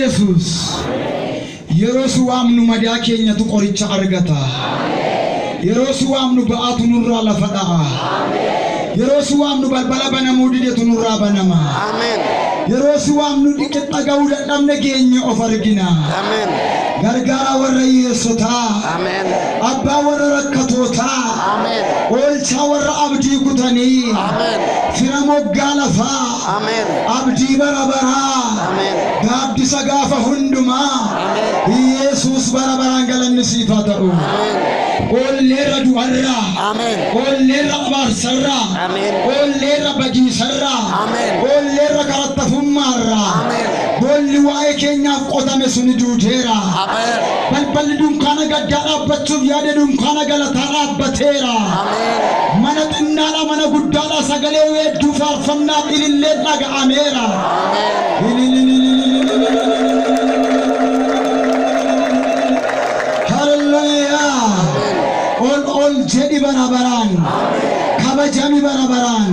Yesuus. Yeroo si waamnu madaa keenyatu qoricha argata. Yeroo si waamnu ba'aatu nurraa lafa dha'a. Yeroo si waamnu balbala banamuu didetu nurraa banama. Ameen. Yeroo si waamnu dhiqixxa ga'uu dadhabne geenye of argina. Ameen. Gargaaraa warra hiyyeessotaa. Ameen. Abbaa warra rakkatootaa. Ameen. Oolchaa warra abdii kutanii. Ameen. Fira moggaa lafaa. Ameen. Abdii bara baraa. Ameen. Gaaddisa gaafa hundumaa. Ameen. Yesuus bara baraan galanni siif haa ta'u. Ameen. Oolleerra du'arraa. Ameen. Oolleerra abaarsarraa. Ameen. Oolleerra badiisarraa. Ameen. Oolleerra karattafummaarraa. Ameen. Boolli waa'ee keenyaaf qotame suni duudeera. Ameen. Balballi dunkaana gaddaa dhaabbachuuf yaade dunkaana galataa dhaabbateera. Ameen. Mana xinnaadha mana guddaadha sagalee weedduu faarfannaaf ililleen dhaga'ameera. Ameen. Hallelujaa. Ol ol jedhi bara baraan. Kabajami bara baraan.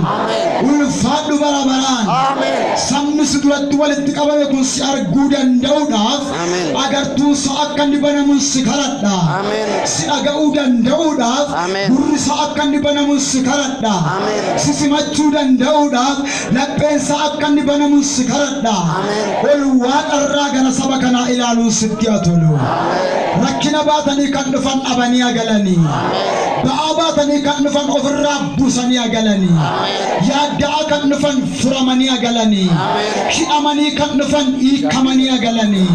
Ulfaadhu bara baraan. Ameen. Sabni si duratti walitti qabame kun si arguu danda'uudhaaf Ameen. agartuun isaa akka inni banamuun si kadhadha. Ameen. Si dhaga'uu danda'uudhaaf Ameen. gurri isaa akka inni banamuun si kadhadha. Ameen. Si simachuu danda'uudhaaf lapheen isaa akka inni banamuun si kadhadha. Ameen. Ol waaqarraa gara saba kanaa ilaaluun sitti haa tolu. Rakkina baatanii kan dhufan dhabanii agalanii. Ba'aa baatanii kan dhufan ofirraa buusanii agalanii. Yaadda'aa kan dhufan furamanii agalanii. Hidhamanii kan dhufan hiikamanii agalanii.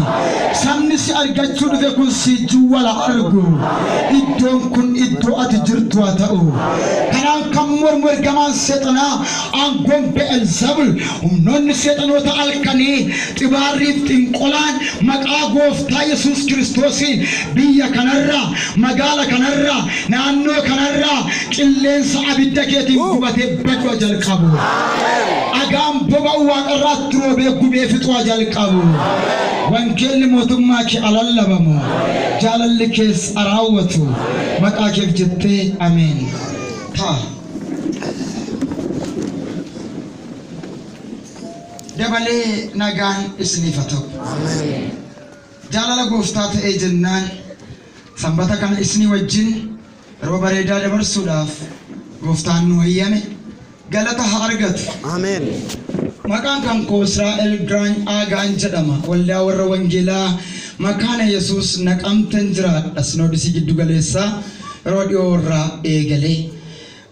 Sabni si argachuu dhufe kun si wala argu. Iddoon kun iddoo ati jirtu haa ta'u. Kanaan kan mormu ergamaan seexanaa aangoon Be'elzebul humnoonni seexanoota halkanii xibaarriif xinqolaan maqaa gooftaa Yesuus Kiristoosiin biyya kanarraa magaala kanarraa naannoo kanarraa qilleensa abidda keetiin gubatee baduu jalqabu. Dhagaan boba'u waaqarraatti roobee gubee fixuu jalqabu. Wangeelli mootummaa kee alallabamu. Jaalalli kees raawwatu. Maqaa keef jettee ameen. Ta'a. Dabalee nagaan isiniif haa ta'u. Ameen. Jaalala gooftaa ta'ee jennaan sanbata kana isinii wajjin yeroo bareedaa dabarsuudhaaf gooftaan nu hayyame galata haa argatu. Ameen. Maqaan kan koo Israa'el Giraany Aagaan jedhama. Waldaa warra Wangeelaa Makaana Yesuus Naqamten jiraadha. Sinoodisii giddu galeessaa yeroo dhiyoo irraa eegalee.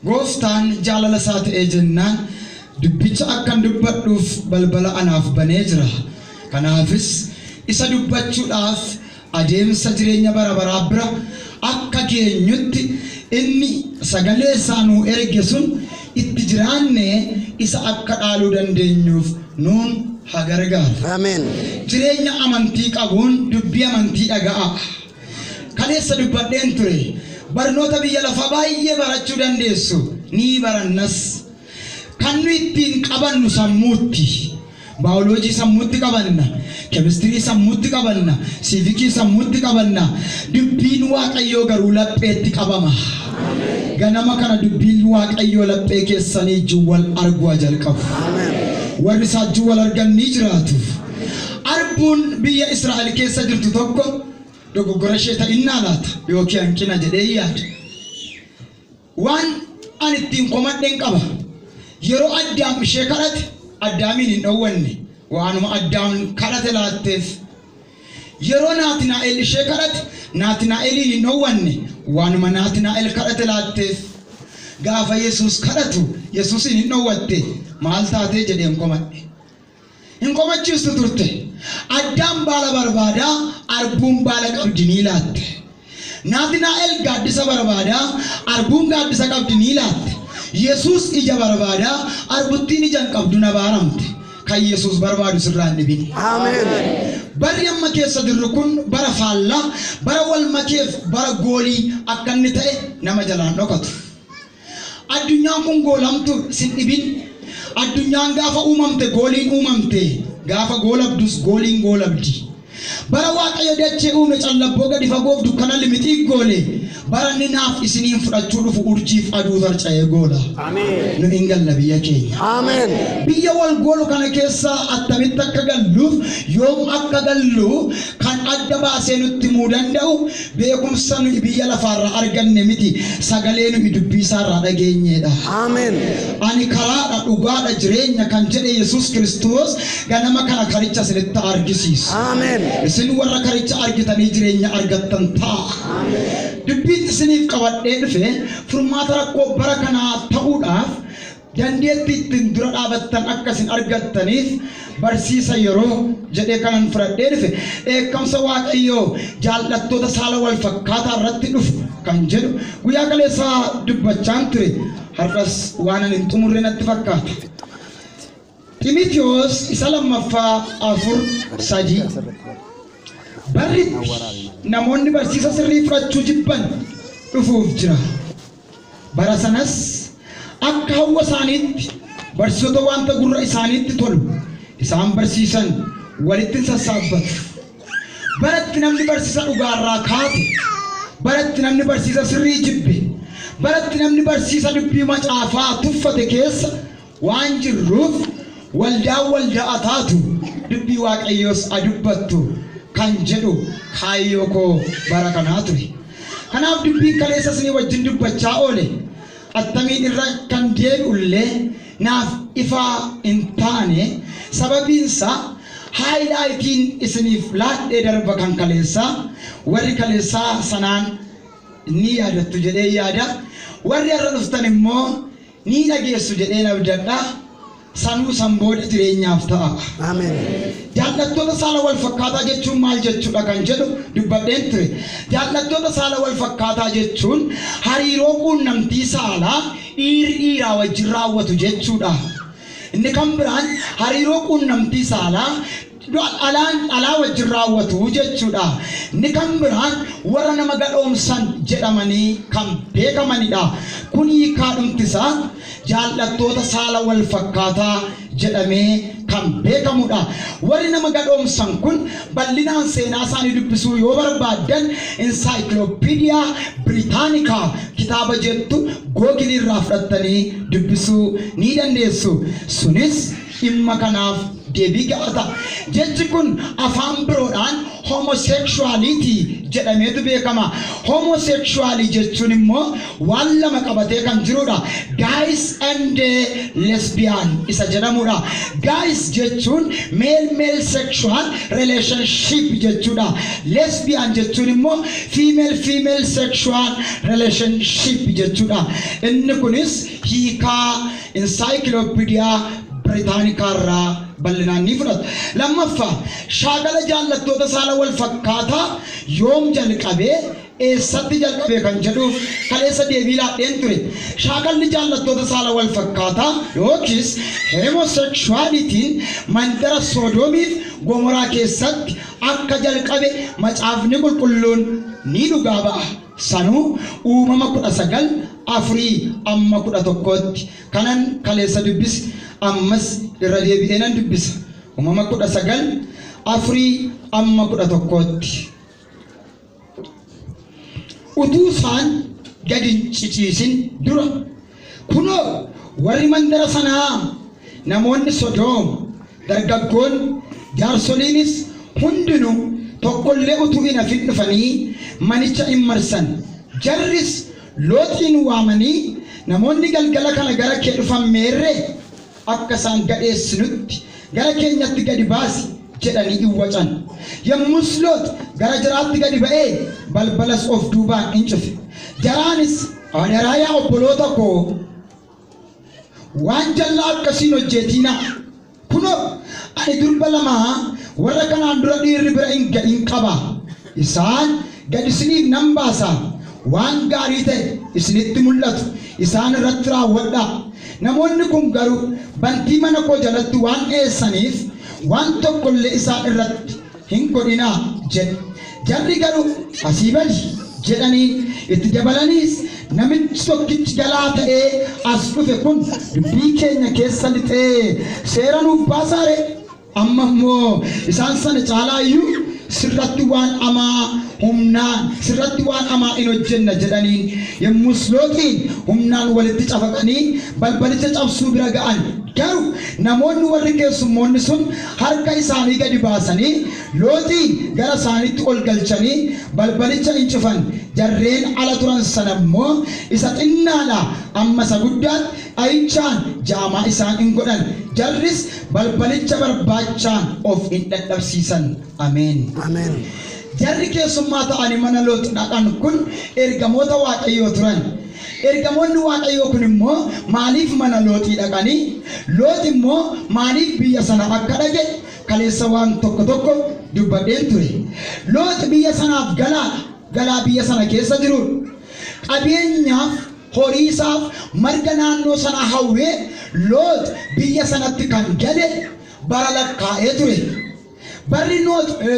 Gooftaan jaalala isaa ta'ee jennaan dubbicha akkan dubbadhuuf balbala anaaf banee jira. Kanaafis isa dubbachuudhaaf adeemsa jireenya bara baraa bira akka geenyutti inni sagalee isaa nuu erge sun itti jiraanne isa akka dhaaluu dandeenyuuf nuun haa gargaaru. Ameen. Jireenya amantii qabuun dubbii amantii dhaga'a. Kaleessa dubbadheen ture. Barnoota biyya lafaa baay'ee barachuu dandeessu. Ni barannas. Kan nu ittiin qabannu sammuutti. Baayoloojii sammuutti qabanna. Keemistirii sammuutti qabanna. Siivikii sammuutti qabanna. Dubbiin Waaqayyoo garuu lapheetti qabama. Ganama kana dubbiin Waaqayyoo laphee keessanii ijjiin wal arguu jalqabu. Ameen. Warri isaa ijjiin wal argan ni jiraatu. Arbuun biyya Israa'el keessa jirtu tokko dogoggora ishee ta'innaa laata yookiin hanqina jedhee yaada. Waan ani ittiin komadheen qaba. Yeroo Addaam ishee kadhate Addaamiin hin dhowwanne. Waanuma Addaam kadhate laatteef. Yeroo Naatinaa'el ishee kadhate Naatinaa'eliin hin dhowwanne. Waanuma Naatinaa'el kadhate laatteef. Gaafa Yesuus kadhatu Yesuusin hin dhowwatte maal taatee jedheen komadhe. Hin komachiistu turte. Addaam baala barbaadaa arbuun baala qabdi ni laatte. Naatinaa'el gaaddisa barbaadaa arbuun gaaddisa qabdi ni laatte. Yesuus ija barbaadaa arbuttiin ija hin qabdu na baaramte. Kan Yesuus barbaadu sirraa hin dhibin. Ameen. Barri amma keessa jirru kun bara faallaa, bara wal makeef bara goolii akka inni ta'e nama jalaan dhokatu. Addunyaan kun goolamtu sin dhibin. Addunyaan gaafa uumamte gooliin uumamte. Gaafa goolabdus gooliin goolabdi. Bara Waaqayyo dachee uume callabboo gadi fagoof dukkana limixii goole. Bara inni naaf isiniin fudhachuu dhufu urjiif aduu tarca'ee goola. Ameen. Nu hin galla biyya keenya. Ameen. Biyya wal goolu kana keessa attamitti akka galluuf, yoom akka gallu kan adda baasee nutti himuu danda'u beekumsa nuyi biyya lafaarraa arganne miti, sagalee nuyi dubbii isaarraa dhageenyeedha. Ameen. Ani karaadha, dhugaadha, jireenya kan jedhe Yesuus Kiristoos ganama kana karicha isinitti argisiisa. Ameen. Isin warra karicha argitanii jireenya argattan ta'a. Dubbiin isiniif qabadhee dhufe furmaata rakkoo bara kanaa ta'uudhaaf dandeettii ittiin dura dhaabattan akka isin argattaniif barsiisa yeroo jedhee kanan fudhadhee dhufe dheekkamsa Waaqayyoo jaallattoota saala wal fakkaataa irratti dhufu kan jedhu guyyaa kaleessaa dubbachaan ture. Har'as waan ani hin xumurre natti fakkaata. Ximitiyoos isa lammaffaa 4:3. Barri namoonni barsiisa sirrii fudhachuu jibban dhufuuf jira. Bara sanas akka hawwa isaaniitti barsiisota wanta gurra isaaniitti tolu isaan barsiisan walitti hin sassaabbatu. Baratti namni barsiisa dhugaarraa kaate, baratti namni barsiisa sirrii jibbe, baratti namni barsiisa dubbii macaafaa tuffate keessa waan jirruuf waldaan waldaa taatu dubbii Waaqayyoos adubbattu kan jedhu kaayyoo koo bara kanaa ture. Kanaaf dubbiin kaleessa isinii wajjin dubbachaa oole attamiin irra kan deebi'ullee naaf ifaa hin taane, sababiinsaa highlightiin isiniif laadhee darba kan kaleessaa warri kaleessaa sanaan ni yaadattu jedhee yaada. Warri har'a dhuftan immoo ni dhageessu jedhee abdadha. Sanuu san booda jireenyaaf ta'a. Ameen. Jaallattoota saala wal fakkaataa jechuun maal jechuudha kan jedhu dubbadheen ture. Jaallattoota saala wal fakkaataa jechuun hariiroo quunnamtii saalaa dhiirri dhiiraa wajjin raawwatu jechuudha. Inni kan biraan hariiroo quunnamtii saalaa dhalaan dhalaa wajjin raawwatu jechuudha. Inni kan biraan warra nama gadhoomsan jedhamanii kan beekamanidha. Kun hiikaadhumti isaa jaallattoota saala wal fakkaataa jedhamee kan beekamudha. Warri nama gadhoomsan kun bal'inaan seenaa isaanii dubbisuu yoo barbaaddan Encyclopedia Britannica kitaaba jettu Google irraa fudhattanii dubbisuu ni dandeessu. Sunis dhimma kanaaf deebii ga'ata. Jechi kun afaan biroodhaan homosexuality jedhameetu beekama. Homosexuality jechuun immoo waan lama qabatee kan jirudha. Gays and lesbian isa jedhamudha. Gays jechuun male male sexual relationship jechuudha. Lesbian jechuun immoo female female sexual relationship jechuudha. Inni kunis hiikaa Encyclopedia Britannica irraa bal'inaan ni fudhatu. Lammaffaa, shaakala jaallattoota saala wal fakkaataa yoom jalqabee, eessatti jalqabee kan jedhuuf kaleessa deebii laadheen ture. Shaakalli jaallattoota saala wal fakkaataa yookiis homosexualityn mandara Sodoomiif Gomoraa keessatti akka jalqabe macaafni qulqulluun ni dhugaa ba'a. Sanuu Uumama 19:4 amma 11tti kanan kaleessa dubbise ammas irra deebi'ee nan dubbisa. Uumama 19:4 amma 11tti. Utuu isaan gadi hin ciciisin dura kunoo warri mandara sanaa namoonni Sodoom, dargaggoonni, jaarsoliinis hundinuu tokkollee utuu hin hafin dhufanii manicha in marsan. Jarris Looxiin waamanii, "Namoonni galgala kana gara kee dhufan meerree? Akka isaan gadheessinutti gara keenyatti gadi baasi" jedhanii in wacan. Yommus Loox gara jaraatti gadi ba'ee balbalas of duubaan in cufe. Jaraanis, "Adaraa yaa obboloota koo, waan jallaa akkasiin hojjetinaa. Kunoo ani durba lamaa warra kanaan dura dhiirri bira hin ga'in qaba. Isaan gad isiniif nan baasa. Waan gaarii ta'e isinitti mul'atu isaan irratti raawwadhaa. Namoonni kun garuu bantii mana koo jalatti waan dhiyeessaniif waan tokkollee isaan irratti hin godhinaa" jedhe. Jarri garuu, "Asii badi" jedhanii itti dabalaniis, "Namichi tokkichi galaa ta'ee as dhufe kun dubbii keenya keessa lixee seera nuuf baasaare? Amma immoo isaan sana caalaa iyyuu Sirratti waan hamaa humnaan sirratti waan hamaa in hojjenna jedhaniin. Yommus Looxiin humnaan walitti cafaqanii balbalicha cabsuu bira ga'an. Garuu namoonni warri keessummoonni sun harka isaanii gadi baasanii Looxiin gara isaaniitti ol galchanii balbalicha in cufan. Jarreen ala turan sana immoo isa xinnaadhaa amma isa guddaatti dha'ichaan jaamaa isaan in godhan. Jarris balbalicha barbaachaan of in dhadhabsiisan. Ameen. Ameen. Jarri keessummaa ta'anii mana Loox dhaqan kun ergamoota Waaqayyoo turan. Ergamoonni Waaqayyoo kun immoo maaliif mana Looxii dhaqanii? Loox immoo maaliif biyya sana akka dhaqe kaleessa waan tokko tokko dubbadheen ture. Loox biyya sanaaf galaadha. Galaa biyya sana keessa jirudha. Qabeenyaaf, horiisaaf, marga naannoo sanaa hawwee Loox biyya sanatti kan gale bara lakkaa'ee ture. Barri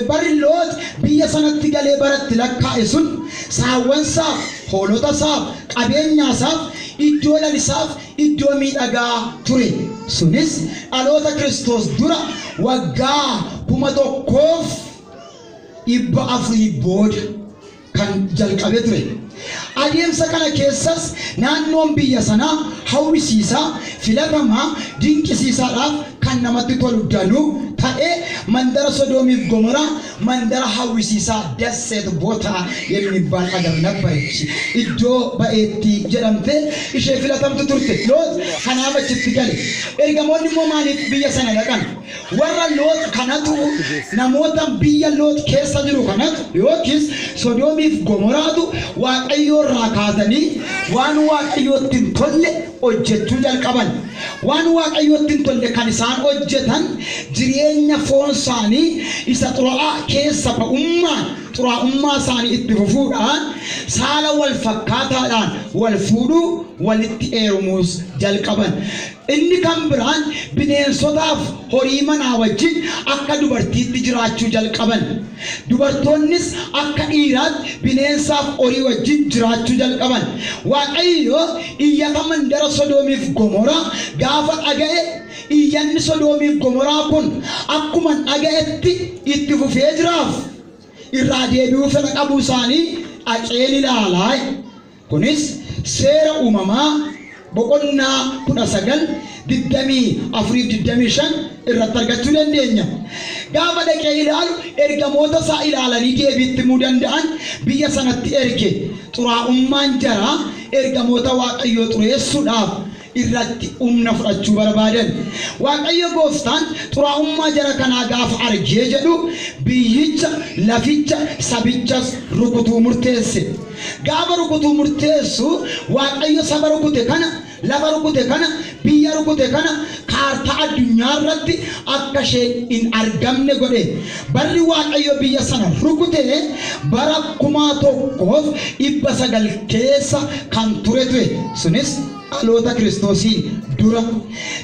barri Loox biyya sanatti galee baratti lakkaa'e sun saawwansaaf, hoolotasaaf, qabeenyaasaaf, iddoo lalisaaf iddoo miidhagaa ture. Sunis dhaloota Kiristoos dura waggaa 1400 booda kan jalqabe ture. Adeemsa kana keessas naannoon biyya sanaa hawwisiisaa, filatamaa, dinqisiisaadhaaf kan namatti tolu danuu ta'ee mandara Sodoomiif Gomoraa mandara hawwisiisaa ደሴት ቦታ የሚባል አገር ነበረች. Iddoo ba'eettii jedhamte ishee filatamtu turte. Loox kanaaf achitti gale. Ergamoonni immoo maaliif biyya sana dhaqan? Warra Loox kanatu, namoota biyya Loox keessa jiru kanatu yookiis Sodoomiif Gomoraatu Waaqayyoo irraa kaasanii waan Waaqayyootti hin tolle hojjechuu jalqaban. Waan Waaqayyootti hin tolle kan isaan hojjetan jireenya foon isaanii isa xuraa'aa keessa ba'ummaan xuraa'ummaa isaanii itti fufuudhaan saala wal fakkaataadhaan wal fuudhuu, walitti heerumuus jalqaban. Inni kan biraan bineensotaaf horii manaa wajjin akka dubartiitti jiraachuu jalqaban. Dubartoonnis akka dhiiraatti bineensaaf horii wajjin jiraachuu jalqaban. Waaqayyo iyyata mandara Sodoomiif Gomoraa gaafa dhaga'e, iyyanni Sodoomiif Gomoraa kun akkuma dhaga'etti itti fufee jiraaf irraa deebi'uu fedha qabuu isaanii dhaqeen ilaalaa. Kunis Seera Uumamaa boqonnaa 19:24-25 irratti argachuu dandeenya. Gaafa dhaqee ilaalu ergamoota isaa ilaalanii deebiitti himuu danda'an biyya sanatti erge. Xuraa'ummaan jaraa ergamoota Waaqayyoo xureessuudhaaf irratti humna fudhachuu barbaadan. Waaqayyo gooftaan xuraa'ummaa jara kanaa gaafa argee jedhu biyyicha, laficha, sabichas rukutuu murteesse. Gaafa rukutuu murteessu Waaqayyo saba rukute kana, lafa rukute kana, biyya rukute kana kaartaa addunyaa irratti akka isheen hin argamne godhe. Barri Waaqayyo biyya sana rukute bara 1900 keessa kan ture ture. Sunis dhaloota Kiristoosiin dura.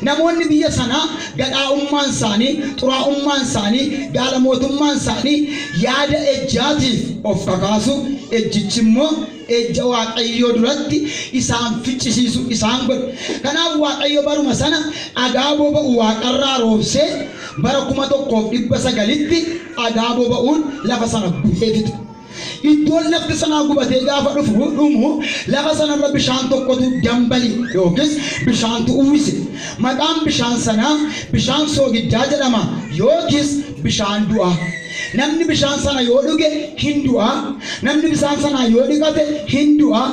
Namoonni biyya sanaa gadhaa'ummaan isaanii, xuraa'ummaan isaanii, gaalamootummaan isaanii yaada ejjaatiif of kakaasu, ejjichi immoo ejja Waaqayyoo duratti isaan ficcisiisu isaan godhe. Kanaaf Waaqayyo baruma sana dhagaa boba'u waaqarraa roobsee bara 1900tti dhagaa boba'uun lafa sana gubee fixe. Iddoon lafti sanaa gubatee gaafa dhufu dhumu lafa sanarra bishaan tokkotu dambali yookiis bishaantu uwwise. Maqaan bishaan sanaa bishaan soogiddaa jedhama yookiis bishaan du'aa. Namni bishaan sana yoo dhuge hin du'a. Namni bishaan sanaa yoo dhiqate hin du'a.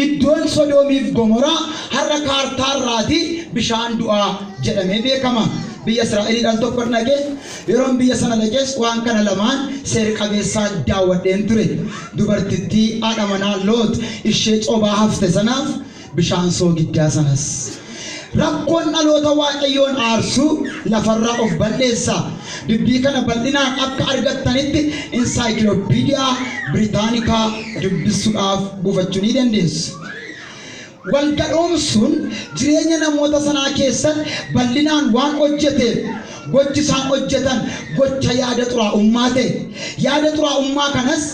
Iddoon Sodoomiif Gomoraa har'a kaartaarraatii bishaan du'aa jedhamee beekama. Biyya Israa'elii al tokko dhaqee, yeroon biyya sana dhaqees waan kana lamaan seera qabeessaan daawwadheen ture. Dubartittii haadha manaa Loot ishee cobaa hafte sanaaf bishaan soogiddaa sanas. Rakkoon dhaloota Waaqayyoon aarsuu lafarraa of balleessa. Dubbii kana bal'inaan akka argattanitti Insaayikilopiidiyaa Biritaanikaa dubbisuudhaaf buufachuu ni dandeessu. Walgadhoomsuun jireenya namoota sanaa keessatti bal'inaan waan hojjeteef gochi isaan hojjetan gocha yaada xuraa'ummaa ta'e. Yaada xuraa'ummaa kanas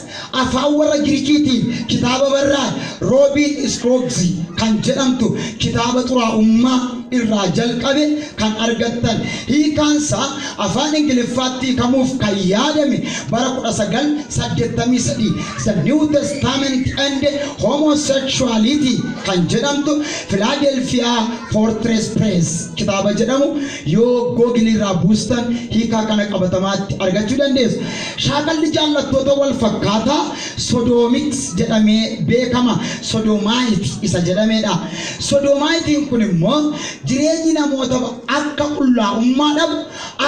afaan warra Girikiitiin kitaaba barraa Roobiin Iskroogzi kan jedhamtu kitaaba xuraa'ummaa irraa jalqabe kan argattan. Hiikaansaa afaan Ingiliffaatti hiikamuuf kan yaadame bara 1983 The New Testament and Homosexuality kan jedhamtu Philadelphia Fortress Press kitaaba jedhamu yoo Google irraa buustan hiikaa kana qabatamaatti argachuu dandeessu. Shaakalli jaallattoota wal fakkaataa Sodomics jedhamee beekama. Sodomite isa jedhamedha. Sodomaayitiin kun immoo jireenyi namoota akka qullaa'ummaa dhabu,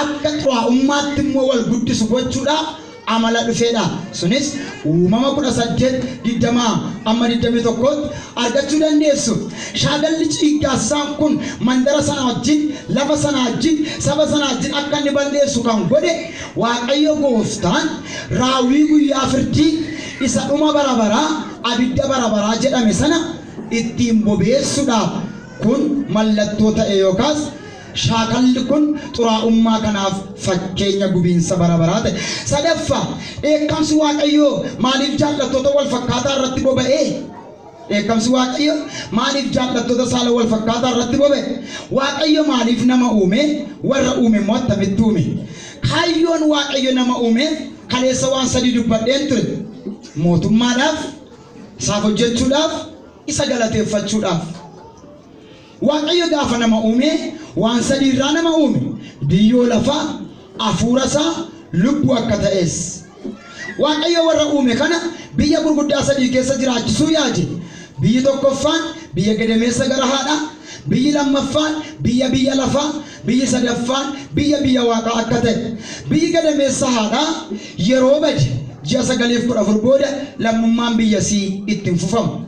akka xuraa'ummaatti immoo wal guddisu gochuudhaaf amala dhufeedha. Sunis Uumama 18:20 amma 21tti argachuu dandeessu. Shaakalli ciiggaasisaan kun mandara sana wajjin, lafa sana wajjin, saba sana wajjin akka inni balleessu kan godhe Waaqayyo gooftaan raawwii guyyaa firdii isa dhuma bara baraa abidda bara baraa jedhame sana ittiin bobeessuudhaaf kun mallattoo ta'e yookaas shaakalli kun xuraa'ummaa kanaaf fakkeenya gubiinsa bara baraa ta'e. Sadaffaa, dheekkamsi Waaqayyoo maaliif jaallattoota wal fakkaataa irratti boba'ee? Dheekkamsi Waaqayyo maaliif jaallattoota saala wal fakkaataa irratti boba'e? Waaqayyo maaliif nama uume? Warra uume immoo attamitti uume? Kaayyoon Waaqayyo nama uumeef kaleessa waan sadii dubbadheen ture. Mootummaadhaaf, isaaf hojjechuudhaaf, isa galateeffachuudhaaf. Waaqayyo gaafa nama uume waan sadii irraa nama uume. Biyyoo lafaa, hafuura isaa, lubbuu akka ta'es. Waaqayyo warra uume kana biyya gurguddaa sadii keessa jiraachisuu yaade. Biyyi tokkoffaan biyya gadameessa gara haadhaa, biyyi lammaffaan biyya biyya lafaa, biyyi sadaffaan biyya biyya waaqaa akka ta'e. Biyyi gadameessa haadhaa yeroo bade ji'a 9 fi 14 booda lammummaan biyyasii ittiin fufamu.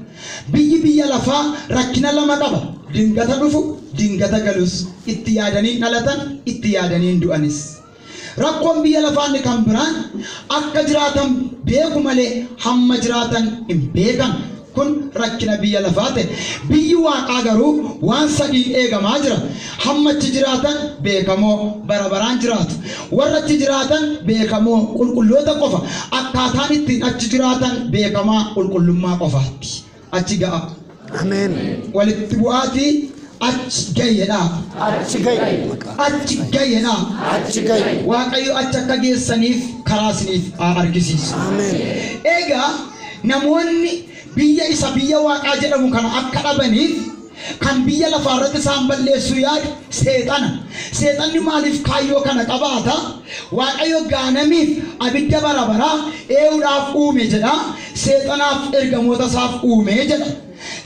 Biyyi biyya lafaa rakkina lama qaba. Dingata dhufu, dingata galus. Itti yaadaniin dhalatan, itti yaadaniin du'anis. Rakkoon biyya lafaanni kan biraan akka jiraatan beeku malee hamma jiraatan hin beekan. Kun rakkina biyya lafaa ta'e. Biyyi waaqaa garuu waan sadiin eegamaa jira. Hamma achi jiraatan beekamoo bara baraan jiraatu. Warra achi jiraatan beekamoo qulqulloota qofa. Akkaataan ittiin achi jiraatan beekamaa qulqullummaa qofaatti. Achi ga'a. Ameen. Walitti bu'aatii achi ga'eedha. Achi ga'i. Achi ga'eedha. Achi ga'i. Waaqayyo achi akka geessaniif karaa isiniif haa argisiisu. Ameen. Egaa namoonni biyya isa biyya waaqaa jedhamu kana akka dhabaniif kan biyya lafaa irratti isaan balleessuu yaadu seexana. Seexanni maaliif kaayyoo kana qabaata? Waaqayyo gaanamiif abidda bara baraa ee'uudhaaf uume jedha. Seexanaaf ergamoota isaaf uume jedha.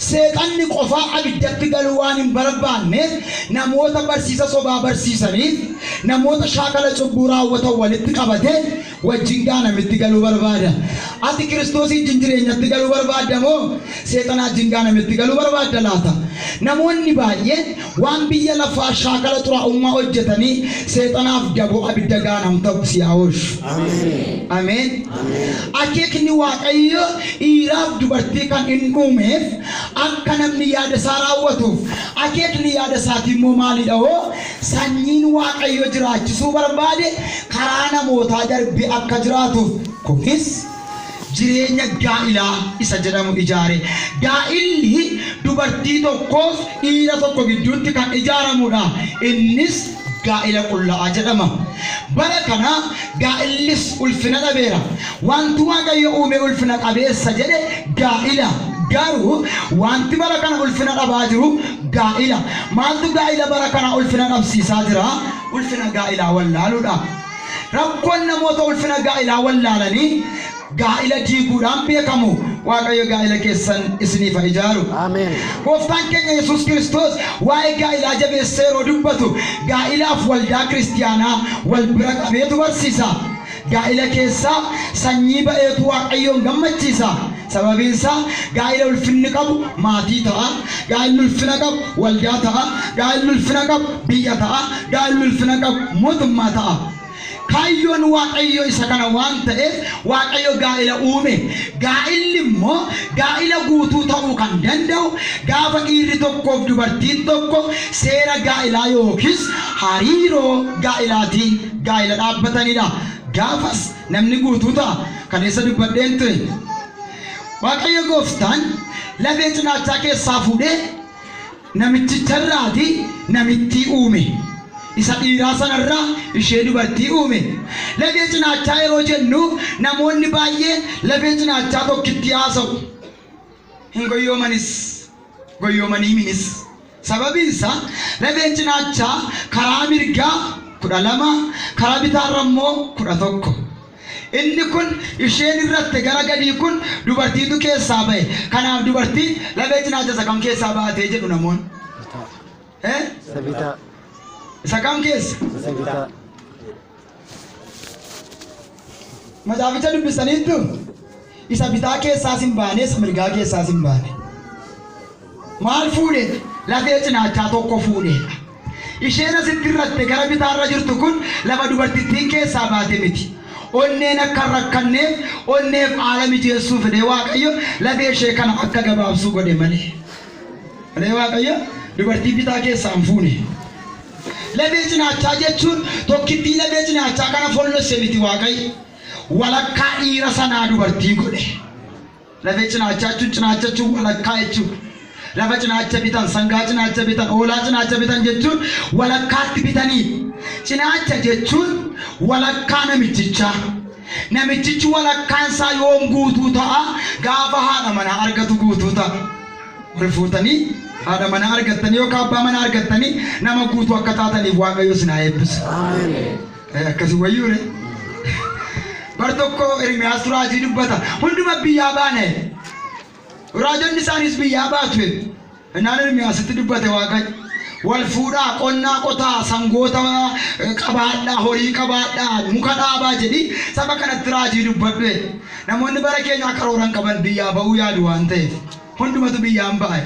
Seexanni qofaa abiddatti galuu waan hin barbaanneef namoota barsiisa sobaa barsiisaniif namoota shaakala cubbuu raawwatan walitti qabatee wajjin gaanamitti galuu barbaada. Ati Kiristoosii wajjin jireenyatti galuu barbaadda moo seexanaa wajjin gaanamitti galuu barbaadda laata? Namoonni baay'een waan biyya lafaa shaakala xuraa'ummaa hojjetanii seexanaaf daboo abidda gaanam ta'u si haa oolchu. Ameen. Ameen. Akeekni Waaqayyo dhiiraaf dubartii kan hin uumeef akka namni yaada isaa raawwatuuf. Akeekni yaada isaatii immoo maalidha hoo? Sanyiin Waaqayyo jiraachisuu barbaade karaa namootaa darbee akka jiraatuuf. Kunis jireenya gaa'ilaa isa jedhamu ijaare. Gaa'illi dubartii tokkoof dhiira tokko gidduutti kan ijaaramudha. Innis gaa'ila qullaa'aa jedhama. Bara kana gaa'illis ulfina dhabeera. Wanti Waaqayyo uume ulfina qabeessa jedhe gaa'ila. Garuu wanti bara kana ulfina dhabaa jiru gaa'ila. Maaltu gaa'ila bara kana ulfina dhabsiisaa jira? Ulfina gaa'ilaa wallaaluudha. Rakkoon namoota ulfina gaa'ilaa wallaalanii gaa'ila diiguudhaan beekamu. Waaqayyo gaa'ila keessan isiniif haa ijaaru. Ameen. Gooftaan keenya Yesuus Kiristoos waa'ee gaa'ilaa jabeessee yeroo dubbatu gaa'ilaaf waldaa kiristiyaanaa wal bira qabeetu barsiisa. Gaa'ila keessaa sanyii ba'eetu Waaqayyoon gammachiisa. Sababiin isaa gaa'ila ulfinni qabu maatii ta'a. Gaa'illi ulfina qabu waldaa ta'a. Gaa'illi ulfina qabu biyya ta'a. Gaa'illi ulfina qabu mootummaa ta'a. Kaayyoon Waaqayyo isa kana waan ta'eef Waaqayyo gaa'ila uume. Gaa'illi immoo gaa'ila guutuu ta'uu kan danda'u gaafa dhiirri tokkoof dubartiin tokko seera gaa'ilaa yookiis hariiroo gaa'ilaatiin gaa'ila dhaabbatanidha. Gaafas namni guutuu ta'a. Kaleessa dubbadheen ture. Waaqayyo gooftaan lafee cinaachaa keessaa fuudhee Namichicharraati namittii uume. Isa dhiiraa sanarraa ishee dubartii uume. Lafee cinaachaa yeroo jennu namoonni baay'een lafee cinaachaa tokkitti haasa'u. Hin goyyoomanis, goyyoomanii minis. Sababiin isaa lafeen cinaachaa karaa mirgaa 12, karaa bitaarra immoo 11. Inni kun isheen irratti gara gadii kun dubartiitu keessaa ba'e. Kanaaf dubartiin lafee cinaacha isa kam keessaa baatee jedhu namoonni. Eh? Isa bitaa. Isa kam keessa? Isa bitaa. Macaaficha dubbistaniittu isa bitaa keessaas hin baane, isa mirgaa keessaas hin baane. Maal fuudhe? Lafee cinaachaa tokko fuudheedha. Isheen asitti irratte gara bitaarra jirtu kun lafa dubartittiin keessaa baate miti. Onneen akka hin rakkanneef, onneef haala mijeessuu fedhee Waaqayyo lafee ishee kana akka gabaabsuu godhe malee. Malee Waaqayyo dubartii bitaa keessaa hin fuune. Lafee cinaachaa jechuun tokkittii lafee cinaachaa kana follosse miti Waaqayyo. Walakkaa dhiira sanaa dubartii godhe. Lafee cinaachaa jechuun cinaacha jechuun walakkaa jechuudha. Lafa cinaacha bitan, sangaa cinaacha bitan, hoolaa cinaacha bitan jechuun walakkaatti bitanii. Cinaacha jechuun walakkaa namichichaa. Namichichi walakkaan isaa yoom guutuu ta'a? Gaafa haadha manaa argatu guutuu ta'a. Wal fuutanii haadha manaa argattanii yookaan abbaa manaa argattanii nama guutuu akka taataniif Waaqayyo isin haa eebbisu. Ameen. Akkasii wayyuure. Bar tokko Ermiyaas raajii dubbata. Hunduma biyyaa baane. Raajonni isaanis biyyaa baatu. Innaan Ermiyaasitti dubbate Waaqayyo. Wal fuudhaa, qonnaa qotaa, sangoota qabaadhaa, horii qabaadhaa, muka dhaabaa jedhi saba kanatti raajii dubbadhu. Namoonni bara keenyaa karooran qaban biyyaa ba'uu yaadu waan ta'eef hundumatu biyyaan ba'a.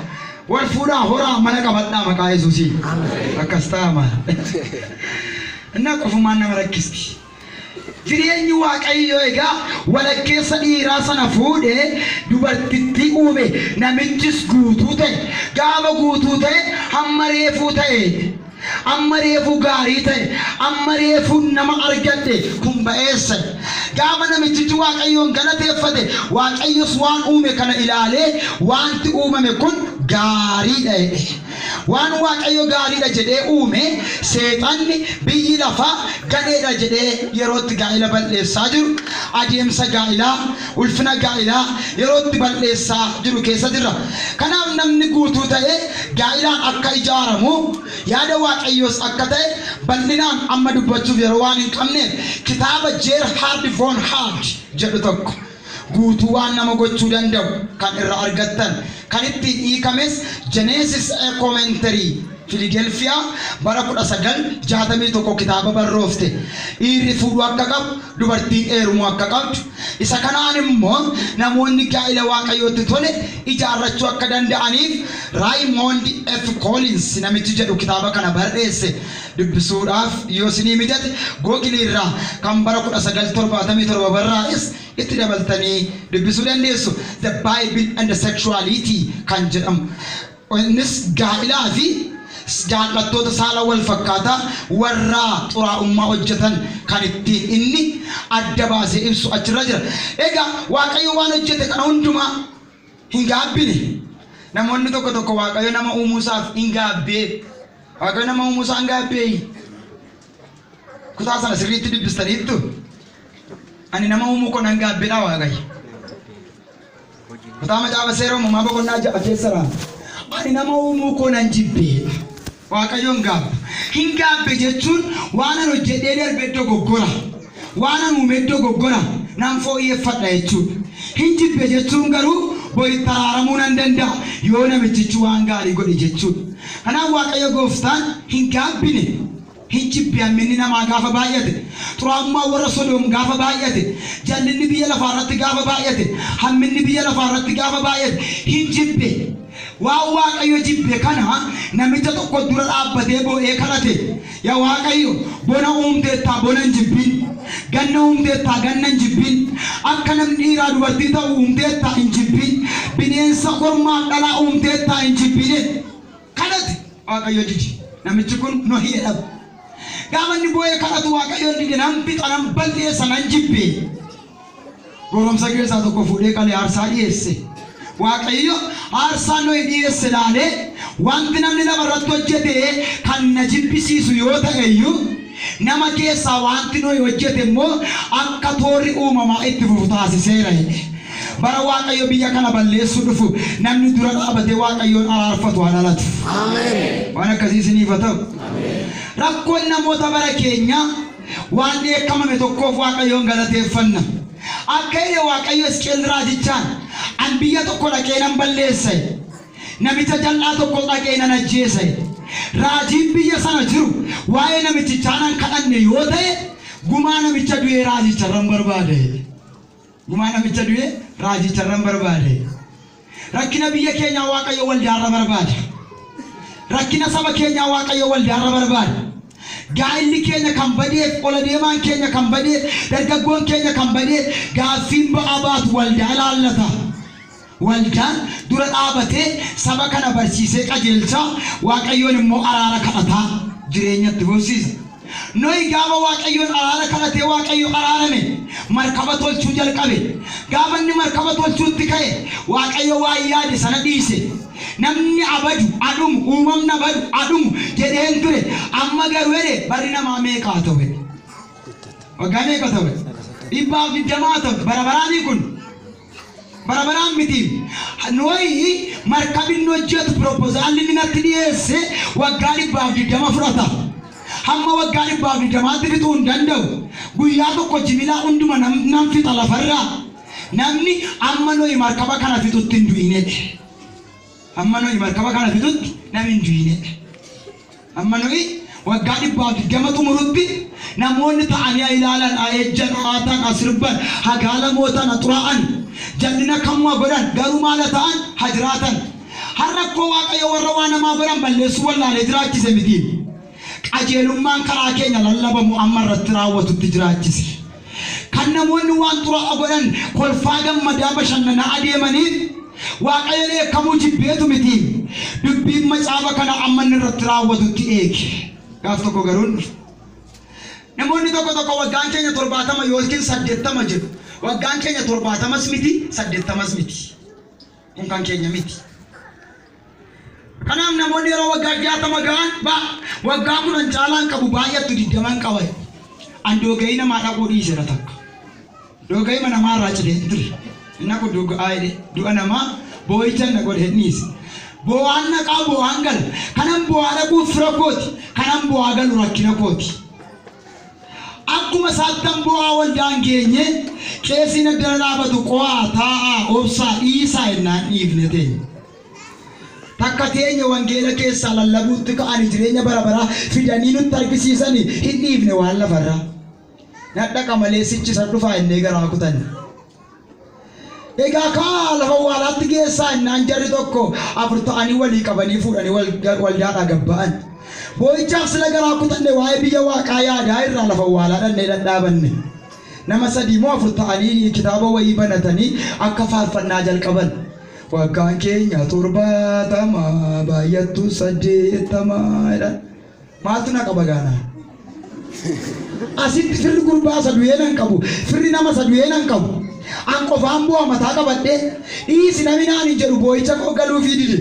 Wal fuudhaa, horaa, mana qabadhaa maqaa Yesuusiin. Akkas ta'a maal. Innaa qofumaan nama rakkisti. Jireenyi Waaqayyoo egaa walakkeessa dhiiraa sana fuudhee dubartittii uume. Namichis guutuu ta'e. Gaafa guutuu ta'e hamma reefuu ta'e. Amma reefuu gaarii ta'e. Amma reefuu nama argadhe kun ba'eessa. Gaafa namichichi Waaqayyoon galateeffate Waaqayyos waan uume kana ilaalee wanti uumame kun gaariidha jedhe. Waan Waaqayyo gaariidha jedhee uume seexanni biyyi lafaa gadheedha jedhee yerootti gaa'ila balleessaa jiru, adeemsa gaa'ilaa, ulfina gaa'ilaa yerootti balleessaa jiru keessa jirra. Kanaaf namni guutuu ta'e gaa'ilaan akka ijaaramu yaada Waaqayyoos akka ta'e bal'inaan amma dubbachuuf yeroo waan hin qabneef kitaaba Gerhard von Rad jedhu tokko guutuu waan nama gochuu danda'u kan irra argattan kan ittiin hiikames Genesis A Commentary Philadelphia bara 1961 kitaaba barroofte. Dhiirri fuudhuu akka qabu, dubartiin heerumuu akka qabdu, isa kanaan immoo namoonni gaa'ila Waaqayyootti tole ijaarrachuu akka danda'aniif Raymond F. Collins namichi jedhu kitaaba kana barreesse. Dubbisuudhaaf yoo isinii mijate Google irraa kan bara 1977 barraa'es itti dabaltanii dubbisuu dandeessu. The Bible and the Sexuality kan jedhamu. Innis gaa'ilaa fi jaallattoota saala wal fakkaataa warra xuraa'ummaa hojjetan kan ittiin inni adda baasee ibsu achirra jira. Egaa Waaqayyo waan hojjete kana hundumaa hin gaabbine. Namoonni tokko tokko Waaqayyo nama uumuusaaf hin gaabbee. Waaqayyo nama uumuusaa hin gaabbee. Kutaa sana sirriitti dubbistaniittu. Ani nama uumuu koo nan gaabbeedha Waaqayyo. Kutaa macaafa seera uumamaa boqonnaa 6 keessa raama. Ani nama uumuu koo nan jibbeedha. Waaqayyoon gaabba. Hin gaabbe jechuun waan an hojjedhee darbe dogoggora. Waan an uume dogoggora nan fooyyeffadha jechuudha. Hin jibbe jechuun garuu boritti araaramuu nan danda'a yoo namichichi waan gaarii godhe jechuudha. Kanaaf Waaqayyo gooftaan hin gaabbine. Hin jibbe hamminni namaa gaafa baay'ate, xuraa'ummaan warra Sodoom gaafa baay'ate, jallinni biyya lafaa irratti gaafa baay'ate, hamminni biyya lafaa irratti gaafa baay'ate hin jibbe. Waan Waaqayyo jibbe kana namicha tokko dura dhaabbatee boo'ee kadhate. Yaa Waaqayyo, bona uumteettaa bona hin jibbin. Ganna uumteettaa ganna hin jibbin. Akka namni dhiiraa dubartii ta'u uumteettaa hin jibbin. Bineensa kormaaf dhalaa uumteettaa hin jibbine. Kadhate Waaqayyo dide. Namichi kun Nohi jedhama. Gaafa inni boo'ee kadhatu Waaqayyoon dide, nan fixa, nan balleessa, nan jibbe. Goromsa keessaa tokko fuudhee qalee aarsaa dhiyeesse. Waaqayyo aarsaa Nohi dhiyeesse ilaalee Wanti namni lafarratti hojjete kan na jibbisiisu yoo ta'e iyyuu nama keessaa wanti nuyi hojjete immoo akka toorri uumamaa itti fufu taasiseera jedhe. Bara Waaqayyo biyya kana balleessuu dhufu namni dura dhaabatee Waaqayyoon araarfatu haa dhalatu. Ameen. Waan akkasii isiniif haa ta'u. Rakkoon namoota bara keenyaa waan dheekkamame tokkoof Waaqayyoon galateeffanna. Akka jedhe Waaqayyo Hisqeel raajichaan an biyya tokko dhaqee nan balleessa. Namicha jal'aa tokko dhaqee nan ajjeesa. Raajiin biyya sana jiru waa'ee namichichaa nan kadhanne yoo ta'e gumaa namicha du'ee raajicharran barbaade. Gumaa namicha du'ee raajicharran barbaade. Rakkina biyya keenyaa Waaqayyo waldaarra barbaada. Rakkina saba keenyaa Waaqayyo waldaarra barbaada. Gaa'illi keenya kan badeef, ola deemaan keenya kan badeef, dargaggoon keenya kan badeef gaaffiin ba'aa baatu waldaa ilaallata. Waldaan dura dhaabatee saba kana barsiisee qajeelchaa Waaqayyoon immoo araara kadhataa jireenyatti fufsiisa. Nohi gaafa Waaqayyoon araara kadhatee Waaqayyo araarame markaba tolchuu jalqabe. Gaafa inni markaba tolchuutti ka'e Waaqayyo waan yaade sana dhiise. Namni abadu adhumu uumamni abadu adhumu jedheen ture. Amma garuu jedhe barri namaa meeqaa ta'u jedhe. Waggaa meeqa ta'u? 120 ta'u bara baraanii kun. Bara baraan miti. Nohi markabni hojjetu proposaalli inni natti dhiyeesse waggaa 120 fudhata. Hamma waggaa 120tti fixuu hin danda'u. Guyyaa tokko jimilaa hunduma nan fixa lafarraa. Namni amma Nohi markaba kana fixutti hin du'inedha. Amma Nohi markaba kana fixutti namni hin du'inedha. Amma Nohi waggaa 120 xumurutti namoonni ta'anii haa ilaalan, haa ejjan, haa ta'an, haa sirban, haa gaalamootan, haa xuraa'an, jal'ina kamuu haa godhan, garuu maal haa ta'an, haa jiraatan. Har'a akkoo Waaqayyo warra waa namaa godhan balleessuu wallaalee jiraachise miti. Qajeelummaan karaa keenya lallabamu amma irratti raawwatutti jiraachise. Kan namoonni waan xuraa'aa godhan kolfaa gammadaa bashannanaa adeemaniif Waaqayyo dheekkamuu jibbeetu miti. Dubbiin macaafa kana amma inni irratti raawwatutti eege. Gaaf tokko garuu hin dhufu. Namoonni tokko tokko waggaan keenya 70 yookiin 80 jedhu. Waggaan keenya 70s miti, 80s miti. Kun kan keenya miti. Kanaaf namoonni yeroo waggaa 60 ga'an waggaa 10 caalaan qabu baay'attu 20 qaba. An doogayii namaa dhaquu dhiiseera takka. Doogayii mana namaarraa cidee hin ture. Inni kun du'aa jedhe du'a namaa boo'icha na godhe dhiise. Boo'aan naqaa boo'aan gala. Kanan boo'aa dhaquuf fira kooti. Kanan boo'aa galu rakkina kooti. Akkuma saattan boo'aa waldaan geenye qeesiin addana dhaabatu qo'aa taa'aa obsaa dhiisaa jennaan dhiifne teenya. Takka teenya wangeela keessaa lallabuutti ka'anii jireenya bara baraa fidanii nutti argisiisanii hin dhiifne waan lafarraa. Nadhaqa malee sichi isa dhufaa innee garaa kutanne. Egaa kaa lafa awwaalaatti geessaa innaan jarri tokko 4 ta'anii walii qabanii fuudhanii waldaadhaa gabba'an. Boo'ichaaf sila garaa kutanne waa'ee biyya waaqaa yaadaa irraa lafa awwaalaa dhannee dhadhaabanne. Nama 3 moo 4 ta'anii kitaaba wayii banatanii akka faarfannaa jalqaban. Waggaan keenya 70 baay'attu 80 jedhan. Maaltu na qaba gaanaa? Asitti firri gurbaa isa du'ee nan qabu, firri nama isa du'ee nan qabu. An qofaan bu'aa mataa qabadhee dhiisi namni naan hin jedhu boo'icha koo galuufii dide.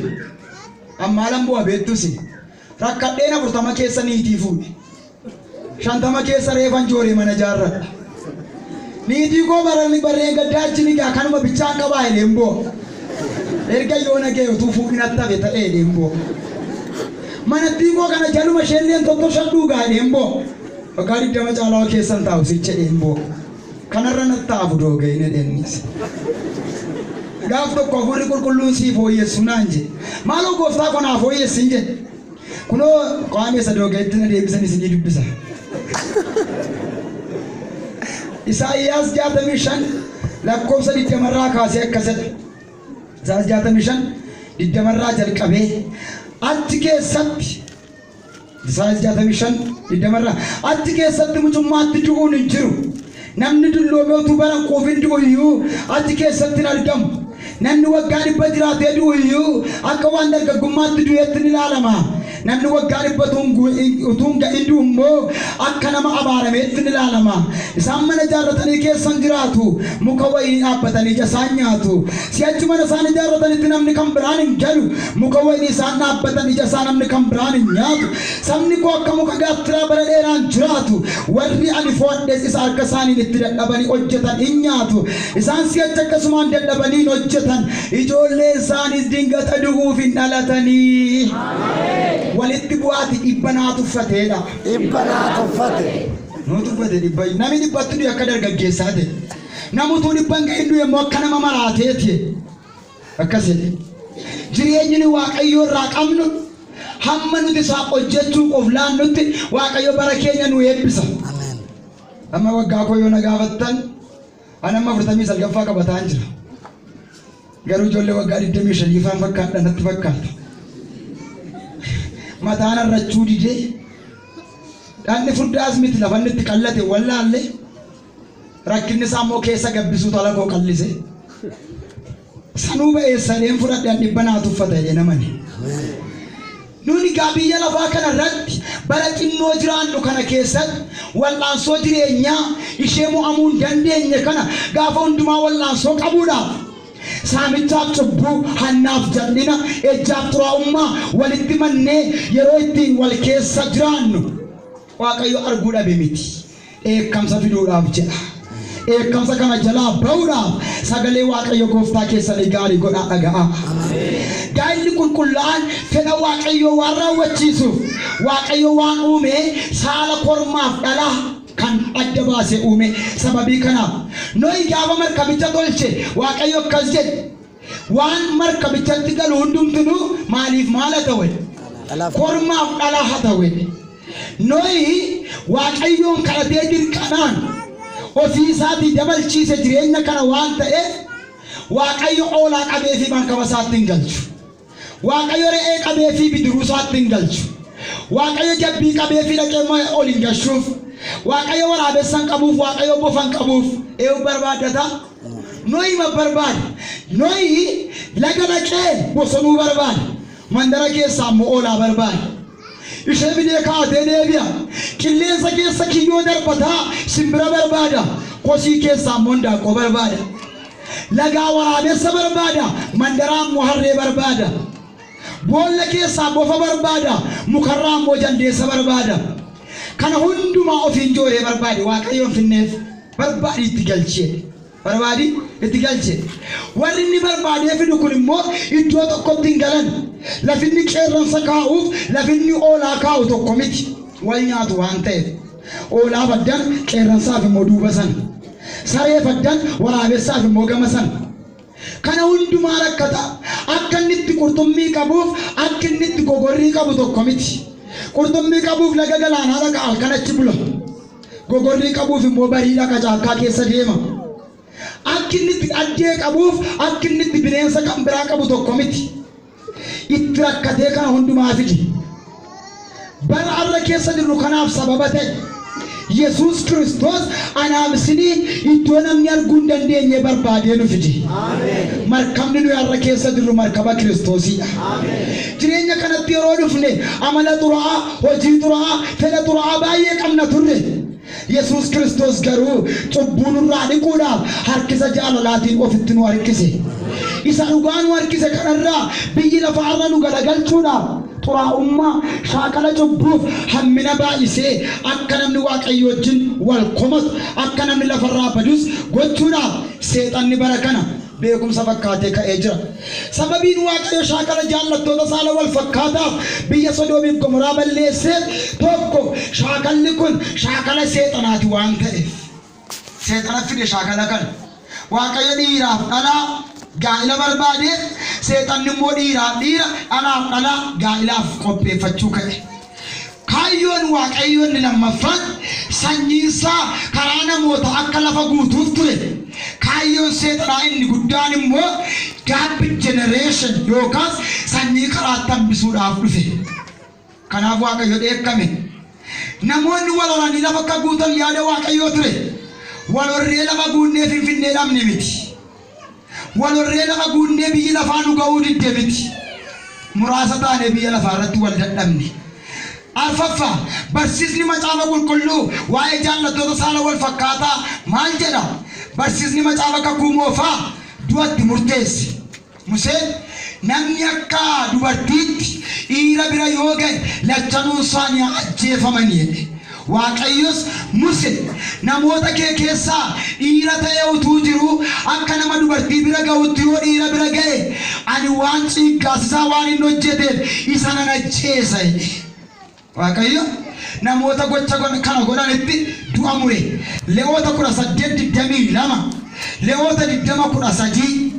Ammaalan bu'a beektusi. Rakkadheen 40 keessa niitii fuudhe. 50 keessa reefan jooree mana jaarradha. Niitii koo barani barreen gaddaa achi ni gaa kanuma bichaan qabaa jedheen bu'a. Erga yoona ga'e utuu fuudhinatti hafe ta'ee jedheen bu'a. Manattii koo kana jaluma isheelleen tottosha dhugaa jedheen bu'a. Waggaa 20 caalaa keessan taa'u sicha jedheen bu'a. Kanarra natti taafu dooga'in jedheenis. Gaaf tokko hafuurri qulqulluun sii fooyyessu naan jedhe. Maaloo gooftaa koo naa fooyyessi hin jedhe. Kunoo qaamee isa dooga'etti na deebisan isinii dubbisa. Isaayyaas 65 lakkoofsa 20 irraa kaasee akkas jedha. Isaayyaas 65 20 irraa jalqabee achi keessatti Isaayyaas 65 20 irraa achi keessatti mucummaatti du'uun hin jiru. Namni dulloomee utuu bara quufin du'u iyyuu achi keessatti hin argamu. Namni waggaa 100 jiraatee du'u iyyuu akka waan dargaggummaatti du'eetti ni ilaalama. Namni waggaa 100 utuu hin ga'in du'u immoo akka nama abaarameetti ni ilaalama. Isaan mana ijaarratanii keessa in jiraatu, muka wayinii dhaabbatanii ija isaan nyaatu. Si'achi mana isaan ijaarratanitti namni kan biraan hin galu, muka wayinii isaan dhaabbatan ija isaa namni kan biraan hin nyaatu. Sabni koo akka muka gaattiraa bara dheeraan jiraatu, warri ani fo'adhes isa harka isaaniin itti dadhabanii hojjetan in nyaatu. Isaan si'achi akkasumaan dadhabanii hin hojjetan, ijoolleen isaaniis dingata du'uuf hin dhalatanii. Walitti bu'aati dhibba naa tuffateedha. Dhibba naa tuffate. Nuu tuffate dhibba. Nami dhibbatti du'e akka dargaggeessaa ta'e. Namutuu dhibba hin ga'in du'e immoo akka nama maraateeti. Akkas jedhe. Jireenyi nu Waaqayyoo irraa qabnu hamma nuti isaaf hojjechuuf of laannutti Waaqayyo bara keenya nu eebbisa. Ameen. Amma waggaa koo yoo na gaafattan ani amma 49ffaa qabataan jira. Garuu ijoollee waggaa 25 faan fakkaadha natti fakkaata. Mataan arrachuu didee dhagni furdaas miti lafa inni itti qallate wallaalle rakkinni isaa immoo keessa gabbisuu tala koo qallise. Sanuu ba'eessa jedheen fudhadhe an dhibba naa tuffata jedhee namani. Nuni egaa biyya lafaa kana irratti bara xinnoo jiraannu kana keessatti wal'aansoo jireenyaa ishee mo'amuu hin dandeenye kana gaafa hundumaa wal'aansoo qabuudhaaf saamichaaf cubbuu, hannaaf jal'ina, ejjaaf xuraa'ummaa walitti mannee yeroo ittiin wal keessa jiraannu Waaqayyo arguu dhabe miti. Dheekkamsa fiduudhaaf jedha. Dheekkamsa kana jalaa ba'uudhaaf sagalee Waaqayyo gooftaa keessanii gaarii godhaa dhaga'aa. Gaa'illi qulqullaa'aan fedha Waaqayyoo waan raawwachiisuuf Waaqayyo waan uume saala kormaaf dhalaa kan adda baasee uume sababii kanaaf. Nohi gaafa markabicha tolche Waaqayyo akkas jedhe waan markabichatti galu hundumtinuu maaliif maal haa ta'u jedhe? Dhalaaf. Kormaaf dhalaa haa ta'u jedhe. Nohi Waaqayyoon kadhatee dirqamaan ofii isaatii dabalchiise jireenya kana waan ta'eef Waaqayyo oolaa qabeefii markaba isaatti hin galchu. Waaqayyo re'ee qabeefii bidiruu isaatti hin galchu. Waaqayyo jabbii qabeefii dhaqee ol hin gashuuf. Waaqayyo waraabessa hin qabuuf, Waaqayyo bofa hin qabuuf. Eewu barbaaddata? Nohi ma barbaada? Nohi laga dhaqee bosonuu barbaada. Mandara keessaa immoo oolaa barbaada. Ishee fidee kaa'atee deebi'a. Qilleensa keessa kiyyoo darbataa simbira barbaada. Kosii keessaa immoo indaaqqoo barbaada. Lagaa waraabessa barbaada. Mandaraa immoo harree barbaada. Boolla keessaa bofa barbaada. Mukarraa immoo jaldeessa barbaada. Kana hundumaa ofiin jooree barbaade. Waaqayyo hin finneef. Barbaadii itti galchi jedhe. Barbaadi itti galche. Warri inni barbaadee fidu kun immoo iddoo tokkotti hin galan. Lafi inni qeerransa kaa'uuf lafi inni oolaa kaa'u tokko miti. Wal nyaatu waan ta'eef. Oolaaf addan, qeerransaaf immoo duuba sana. Sareef addan, waraabessaaf immoo gama sana. Kana hundumaa rakkata. Akka inni itti qurxummii qabuuf akki inni itti gogorrii qabu tokko miti. Qurxummii qabuuf laga galaanaa dhaqa halkan achi bula. Gogorrii qabuuf immoo barii dhaqa caakkaa keessa deema. Akki inni itti dhaddee qabuuf akki inni itti bineensa kan biraa qabu tokko miti. Itti rakkatee kana hundumaa fide. Bara har'a keessa jirru kanaaf sababa ta'e. Yesuus Kiristoos anaaf isiniin iddoo namni arguu hin dandeenye barbaadee nu fide. Markabni nuyi har'a keessa jirru markaba Kiristoosiidha. Jireenya kanatti yeroo dhufne amala xuraa'aa, hojii xuraa'aa, fedha xuraa'aa baay'ee qabna turre. Yesuus Kiristoos garuu cubbuu nurraa dhiquudhaaf harkisa jaalalaatiin ofitti nu harkise. Isa dhugaa nu harkise kanarraa biyyi lafaa har'a nu galagalchuudhaaf xuraa'ummaa, shaakala cubbuuf hammina baay'isee akka namni Waaqayyo wajjin wal komatu, akka namni lafarraa badus gochuudhaaf seexanni bara kana beekumsa fakkaatee ka'ee jira. Sababiin Waaqayyo shaakala jaallattoota saala wal fakkaataaf biyya Sodoomiif Gomoraa balleesseef tokko shaakalli kun shaakala seexanaati waan ta'eef. Seexana fide shaakala kana. Waaqayyo dhiiraaf dhalaa gaa'ila barbaade, seexanni immoo dhiiraaf dhiira, dhalaaf dhalaa gaa'ilaaf qopheeffachuu ka'e. Kaayyoon Waaqayyoo inni lammaffaan sanyiinsaa karaa namootaa akka lafa guutuuf ture. Kaayyoon seexanaa inni guddaan immoo gap generation yookaas sanyii karaatti hambisuudhaaf dhufe. Kanaaf Waaqayyo dheekkame. Namoonni wal horanii lafa akka guutan yaada Waaqayyoo ture. Wal horree lafa guunnee Finfinnee dhabne miti. Wal horree lafa guunnee biyyi lafaa nu ga'uu didde miti. Muraasa taanee biyya lafaa irratti wal dadhabne. Arfaffaa, barsiisni Macaafa Qulqulluu waa'ee jaallattoota saala wal fakkaataa maal jedha? Barsiisni Macaafa Kakuu Moofaa du'atti murteesse. Museen, Namni akka dubartiitti dhiira bira yoo ga'e lachanuun isaanii haa ajjeefamani jedhe. Waaqayyos, Muse, namoota kee keessaa dhiira ta'ee utuu jiruu akka nama dubartii bira ga'utti yoo dhiira bira ga'e, ani waan ciiggaasisaa waan inni hojjeteef isa nan ajjeesa jedhe. Waaqayyo namoota gocha kana godhanitti du'a mure. Lewoota 18 22, Lewoota 20 13.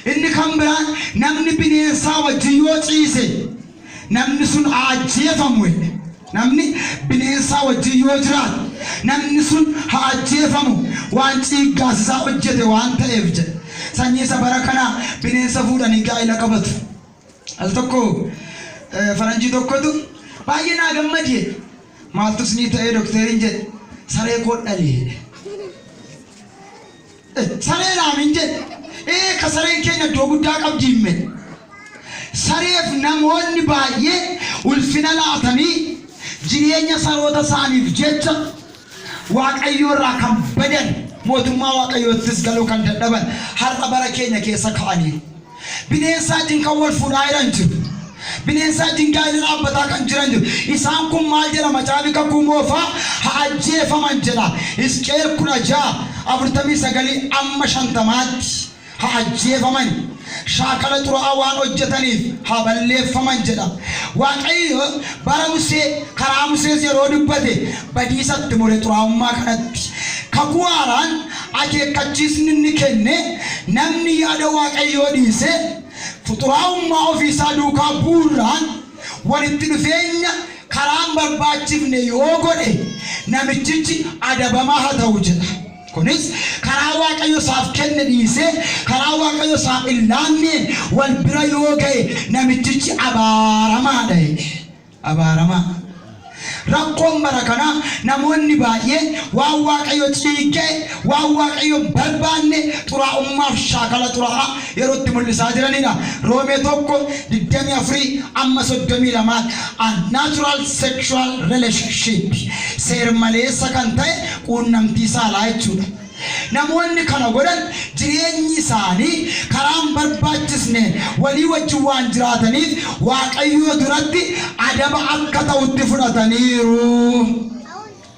Inni kan biraan namni bineensaa wajjin yoo ciise namni sun haa ajjeefamu jedhe. Namni bineensaa wajjin yoo jiraate namni sun haa ajjeefamu waan ciiggaasisaa hojjete waan ta'eef jedhe. Sanyii isa bara kanaa bineensa fuudhanii gaa'ila qabatu. Al tokko faranjii tokkotu baay'ee naa gammadi jedhe. Maaltu isinii ta'ee dokteeriin jedhe. Saree koo dhale jedhe. Saree naamin jedhe. Ee ka sareen keenya iddoo guddaa qabdi himme. Sareef namoonni baay'ee ulfina laatanii jireenya saroota isaaniif jecha Waaqayyoo irraa kan badan, mootummaa Waaqayyoottis galuu kan dadhaban har'a bara keenya keessa ka'aniiru. Bineensa wajjin kan wal fuudhaa jiran jiru. Bineensa wajjin gaa'ela dhaabbataa kan jiran jiru. Isaan kun maal jedha Macaafni Kakuu Moofaa? Haa ajjeefaman jedha. Hisqi'eel 16, 49 amma 50tti. Haa ajjeefaman, shaakala xuraa'aa waan hojjetaniif haa balleeffaman jedha. Waaqayyo bara Musee, karaa Musees yeroo dubbate badiisa itti mure xuraa'ummaa kanatti. Kakuu Haaraan akeekkachiisni inni kenne namni yaada Waaqayyoo dhiisee xuraa'ummaa ofii isaa duukaa bu'uurraan walitti dhufeenya karaa hin barbaachifne yoo godhe namichichi adabamaa haa ta'u jedha. Kunis karaa Waaqayyo isaaf kenne dhiisee karaa Waaqayyo isaaf hin laanneen wal bira yoo ga'e namichichi abaaramaadha jedhe. Abaaramaa. Rakkoon bara kanaa namoonni baay'een waan Waaqayyo ciigga'e, waan Waaqayyo hin barbaanne xuraa'ummaaf shaakala xuraa'aa yeroo itti mul'isaa jiranidha. Roomee 1, 24 amma 32 Unnatural sexual relationship seer-maleessa kan ta'e quunnamtii saalaa jechuudha. Namoonni kana godhan jireenyi isaanii karaa hin barbaachisneen walii wajjin waan jiraataniif Waaqayyoo duratti adaba akka ta'utti fudhataniiru.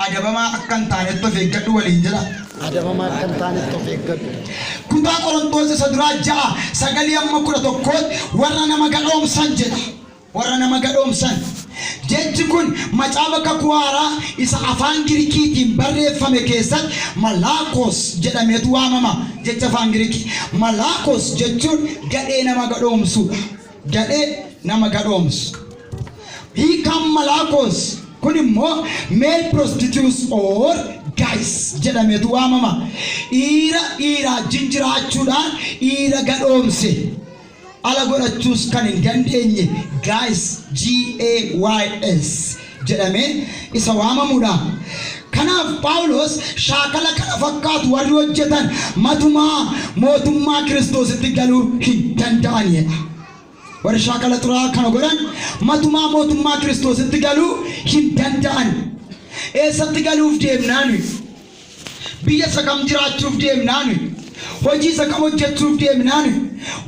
Adabamaa akka hin taanetti of eeggadhu waliin jedhaa. Adabamaa akka hin taanetti of eeggadhu. Kutaa Qorontoos isa duraa 6, 9 amma 11tti warra nama gadhoomsan jedha. Warra nama gadhoomsan. Jechi kun Macaafa Kakuu Haaraa isa afaan Girikiitiin barreeffame keessatti malaakos jedhameetu waamama. Jecha afaan Girikii. Malaakos jechuun gadhee nama gadhoomsuudha. Gadhee nama gadhoomsu. Hiikaan malaakos kun immoo male prostitutes or gays jedhameetu waamama. Dhiira dhiiraa wajjin jiraachuudhaan dhiira gadhoomse. ala godhachuus kan hin dandeenye gays, GAYS, jedhamee isa waamamudha. Kanaaf Phaawulos shaakala kana fakkaatu warri hojjetan matumaa mootummaa Kiristoositti galuu hin danda'an jedha. Warri shaakala xuraa'aa kana godhan matumaa mootummaa Kiristoositti galuu hin danda'an. Eessatti galuuf deemnaa nuyi? Biyya isa kam jiraachuuf deemnaa nuyi? Hojii isa kam hojjechuuf deemnaa nuyi?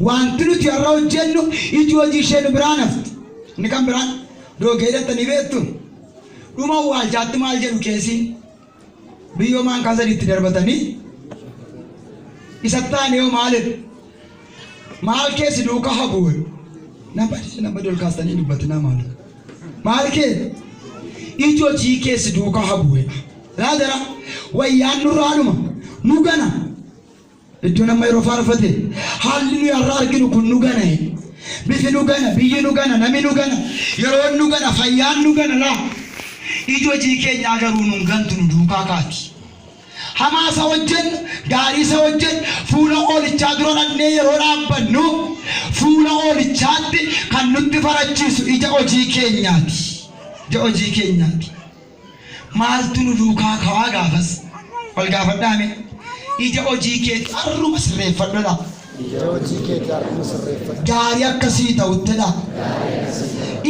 Wanti nuti har'a hojjennu iji hojii ishee nu biraa nafti. Inni kan biraan doogee hidhattanii beektu? Dhuma awwaalchaatti maal jedhu keesiin? Biyyoo maankaa sadiitti darbatanii isatti aanee hoo maal jedhu? Maal keessi duukaa haa bu'u? Nama nama ol kaastanii dubbatinaa maal? Maal kee? Iji hojii keessi duukaa haa bu'u. Laa jara wayyaan nurraa dhuma nu gana. Iddoon amma yeroo faarfate haalli nuyi har'a arginu kun nu gana. Bifi nu gana, biyyi nu gana, nami nu gana, yeroon nu gana, fayyaan nu gana laa. Iji hojii keenyaa garuu nun gantu nu duukaa kaati. Hamaa isa hojjennu, gaarii isa hojjennu, fuula oolichaa dura dhaqnee yeroo dhaabbannu, fuula oolichaatti kan nutti farachiisu ija hojii keenyaati. Ija hojii keenyaati. Maaltu nu duukaa ka'aa gaafas? Wal gaafadhaa mee? Ija hojii keetii har'uma sirreeffadhu laa. Ija hojii keetii har'uma sirreeffadhu. Gaarii akkasii ta'uttidha.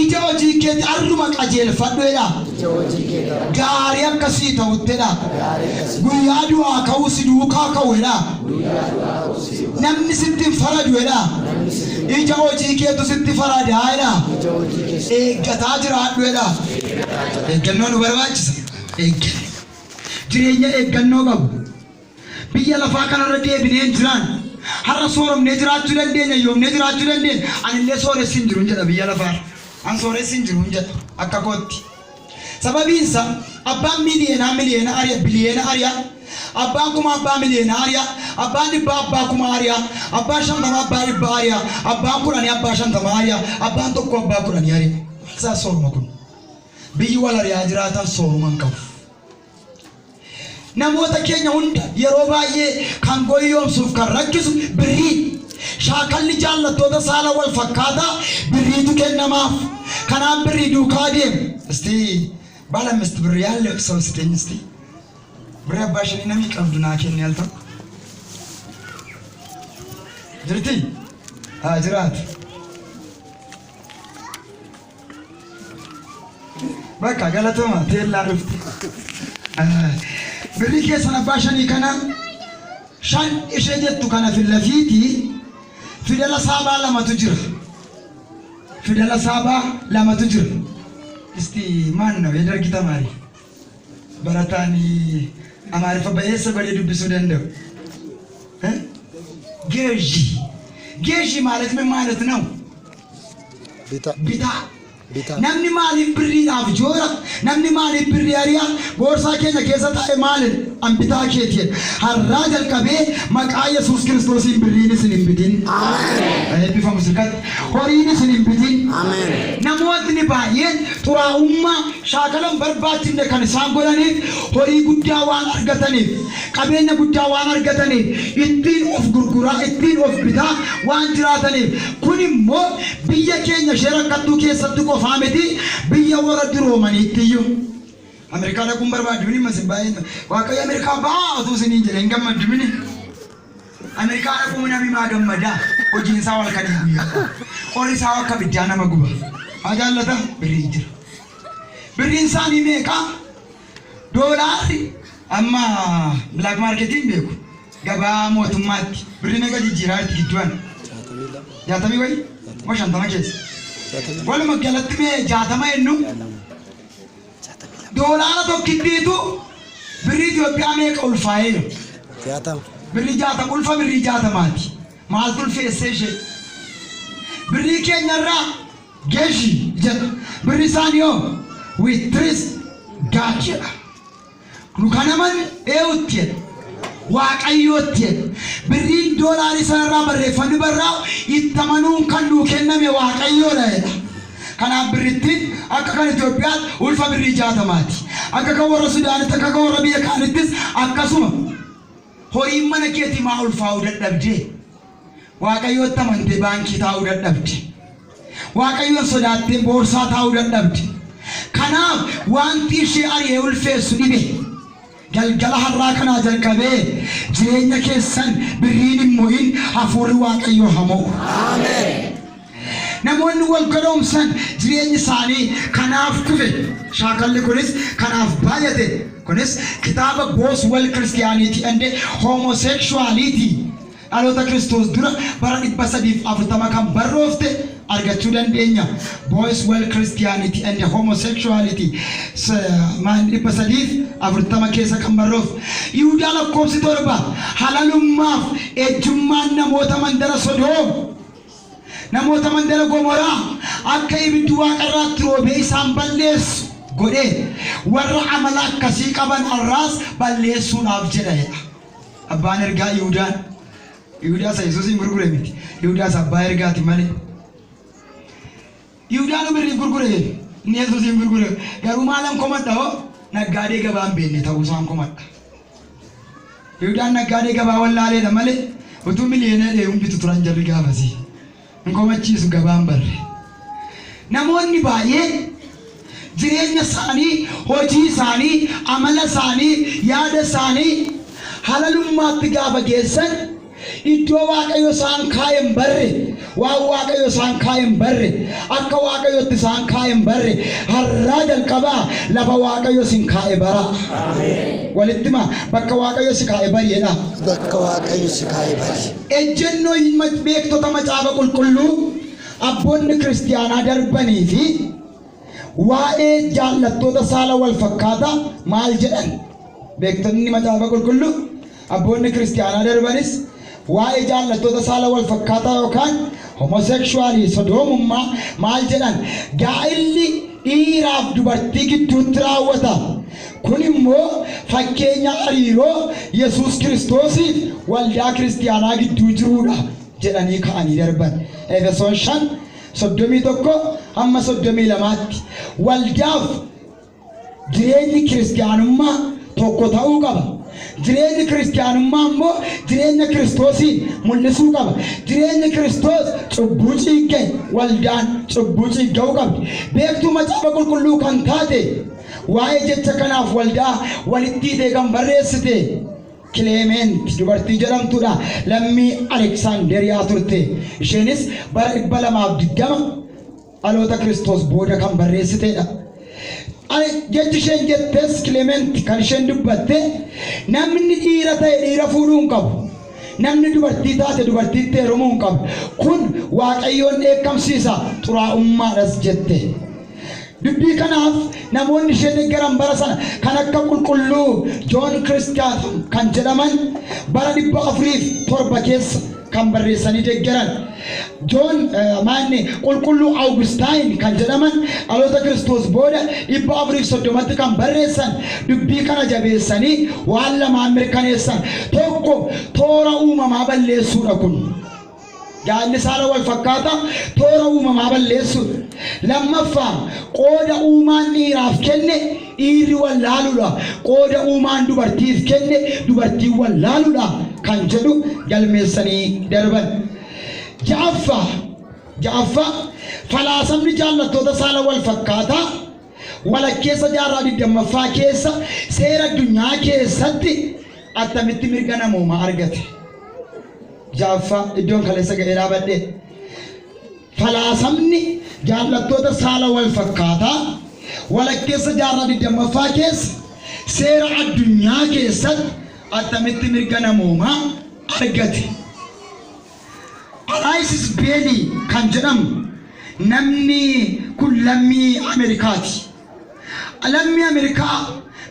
Ija hojii keetii har'uma qajeelfadhuedha. Ija hojii keetii har'uma Gaarii akkasii ta'uttidha. gaarii akkasii Guyyaa du'aa ka'uu si duukaa ka'uedha. Namni sitti hin faraduedha. Namni sitti Ija hojii keetu sitti faradaa'edha. Ija hojii keessa Eeggataa jiraadhuedha. Eeggannoo nu barbaachisa. Eegganna. Jireenya eeggannoo qabu. Biyya lafaa kanarra deebinee hin jiraan. Har'a sooromnee jiraachuu dandeenya, yoomnee jiraachuu dandeenya. Anillee sooressi hin jiru hin jedha biyya lafaarra. An sooressi hin jiru hin jedha akka kootti. Sababiinsa abbaan miiliyoonaa miliyoona ari'a, biliyoona ari'a. Abbaan kuma abbaa miliyoona ari'a. Abbaan dhibbaa abbaa kuma ari'a. Abbaan 50 abbaa 100 ari'a. Abbaan 10 abbaa 50 ari'a. Abbaan 1 abbaa 10 ari'a. Maal isaa sooruma kun? Biyyi wal ari'aa jiraatan sooruma hin qabu. Namoota keenya hunda yeroo baay'ee kan goyyoomsuuf kan rakkisu birrii. Shaakalli jaallattoota saala wal fakkaataa birriitu kennamaaf. Kanaaf birrii duukaa deemu. Isti baala አምስት ብር ያለው ሰው ስጠኝ እስቲ። Birrii abbaa shanii namni qabdu naa kenni al tokko. Jirti? Haa jiraatu. Bakka galatoma teellaa dhufte. Birrii keessan abbaa shanii kana shan ishee jettu kana fillafiiti fidala saabaa lamatu jira. Fidala saabaa lamatu jira. Isti maal ነው የደርግ ተማሪ barataan Amaariffa ba'eessa godhee dubbisuu danda'u. ገዢ ገዢ ማለት ምን ማለት ነው? Bitaa. Bitaa. Bitaa. Namni maaliif birriidhaaf joora? Namni maaliif birrii ari'a? Boorsaa keenya keessa taa'e maalin? An bitaa keeti jedha. Har'aa jalqabee maqaa Yesuus Kiristoosiin birriin isin hin bitin. Eebbifamu sirkatti. Horiin isin hin bitin. Ameen. Namootni baay'een xuraa'ummaa shaakala hin barbaachifne kan isaan godhaniif horii guddaa waan argataniif, qabeenya guddaa waan argataniif, ittiin of gurguraa, ittiin of bitaa waan jiraataniif. Kun immoo biyya keenya ishee rakkattuu keessatti qofaa miti, biyya warra duroomaniitti iyyuu. Ameerikaa dhaquun barbaaddu mini masin baay'een Waaqayyo Ameerikaa ba'aa utuu isiniin jedhe hin gammaddu mini. Ameerikaa dhaquun namni maa gammadaa? Hojiin isaa wal kan guyyaa. Qorri isaa akka biddaa nama guba. Maa jaallata? Birrii jira. Birriin isaanii meeqa? Doolaarri amma black marketiin beeku. Gabaa mootummaatti birrii meeqa jijjiiraa jirti gidduudhaan? 62. 60 wayi? Moo 50 keessa? 62. Walumaa galatti mee 60 jennu doolaara tokkittiitu birrii Itoophiyaa meeqa ulfaa'eera? 60. Birrii 60 ulfa birrii 60ti. Maaltu ulfeessee ishee? Birrii keenyarraa ገዢ jedha. Birri isaanii hoo we trust God jedha. Nu kan amannu eenyutti jedha. Waaqayyootti jedha. Birriin doolaarii sanarraa barreeffamni barraa'u itti amanuun kan nuu kenname Waaqayyoodha jedha. Kanaaf birrittiin akka kan Itoophiyaatti ulfa birrii 60ti. Akka kan warra Sudaanitti akka kan warra biyya kaanittis akkasuma. Horiin mana keetii maa ulfaa'uu dadhabdee? Waaqayyootti amantee baankii taa'uu dadhabde. Waaqayyoon sodaattee boorsaa taa'uu dadhabde. Kanaaf wanti ishee ari'ee ulfeessu dhibe. Galgala har'aa kanaa jalqabee jireenya keessan birriin hin mo'in, hafuurri Waaqayyoo haa mo'u. Namoonni wal godhoomsan jireenyi isaanii kanaaf kufe. Shaakalli kunis kanaaf baay'ate. Kunis kitaaba Boswell Christianity and Homosexuality dhaloota Kiristoos dura bara 340 kan barroofte argachuu dandeenya. Boswell Christianity and Homosexuality maan 340 keessa kan barroofte. Yihudaa lakkoofsi 7 halalummaaf ejjummaan namoota mandara Sodoom namoota mandara Gomoraa akka ibiddi waaqarraatti roobee isaan balleessu godhee warra amala akkasii qaban har'aas balleessuudhaaf jedha jedha. Abbaan ergaa Yihudaan. Yihudaa isa Yesuusiin gurgure miti. Yihudaa isa abbaa ergaati malee. Yihudaan birriif gurgure inni Yesuusiin gurgure. Garuu maalan komadha hoo naggaadee gabaa hin beekne ta'uu isaan komadha. Yihudaan naggaadee gabaa wallaaleedha malee utuu miliyoona dheehuun bitu turan jarri gaafasii. Hin komachiisu gabaan barre. Namoonni baay'een jireenya isaanii, hojii isaanii, amala isaanii, yaada isaanii halalummaatti gaafa geessan Iddoo Waaqayyo isaan kaa'e hin barre, waan Waaqayyo isaan kaa'e hin barre, akka Waaqayyotti isaan kaa'e hin barre. Har'aa jalqabaa lafa Waaqayyo isin kaa'e bara. Walitti himaa, bakka Waaqayyo si kaa'e bari jedhaa. Bakka Waaqayyo si kaa'e bari. Ejjennoo beektota Macaafa Qulqulluu abboonni kiristiyaanaa darbanii fi waa'ee jaallattoota saala wal fakkaataa maal jedhan? Beektonni Macaafa Qulqulluu abboonni kiristiyaanaa darbanis waa'ee jaallattoota saala wal fakkaataa yookaan homosexualii, sodoomummaa maal jedhan? Gaa'illi dhiiraaf dubartii gidduutti raawwata. Kun immoo fakkeenya hariiroo Yesuus Kiristoosiif waldaa kiristiyaanaa gidduu jiruudha jedhanii ka'anii darban. Efesoon 5:31 hamma 32tti. Waldaaf jireenyi kiristiyaanummaa tokko ta'uu qaba. Jireenyi kiristiyaanummaa immoo jireenya Kiristoosiin mul'isuu qaba. Jireenyi Kiristoos cubbuu ciigga'e, waldaan cubbuu ciigga'uu qabdi. Beektuu Macaafa Qulqulluu kan taate, waa'ee jecha kanaaf waldaa walitti hidhee kan barreessite Kileement dubartii jedhamtudha. Lammii Aleksaanderiyaa turte. Isheenis bara 220 dhaloota Kiristoos booda kan barreessitedha. Jechi isheen jettes, Kileement kan isheen dubbatte, namni dhiira ta'e dhiira fuudhuu hin qabu. Namni dubartii taate dubartiitti heerumuu hin qabu. Kun Waaqayyoon dheekkamsiisa, xuraa'ummaadhas jette. Dubbii kanaaf namoonni ishee deeggaran bara sana kan akka qulqulluu Joon Kiristiyaan kan jedhaman bara 407 keessa kan barreessanii deeggaran. Joon maanni qulqulluu Awugustaayin kan jedhaman dhaloota Kiristoos booda 430tti kan barreessan dubbii kana jabeessanii waan lamaan mirkaneessan. Tokko, toora uumamaa balleessuudha kun. Gaa'illi saala wal fakkaataa toora uumamaa balleessuudha. Lammaffaa, qooda uumaan dhiiraaf kenne dhiirri wallaaluudha. Qooda uumaan dubartiif kenne dubartiin wallaaluudha kan jedhu galmeessanii darban. Ja'affaa, falaasamni jaallattoota saala wal fakkaataa walakkeessa jaarraa 20ffaa keessa seera addunyaa keessatti attamitti mirga namoomaa argate? Ja'affaa, iddoon kaleessa ga'ee dhaabadhe. Falaasamni jaallattoota saala wal fakkaataa walakkeessa jaarraa 20ffaa keessa seera addunyaa keessatti attamitti mirga namoomaa argate? Alice Bailey kan jedhamu namni kun lammii Ameerikaati. Lammii Ameerikaa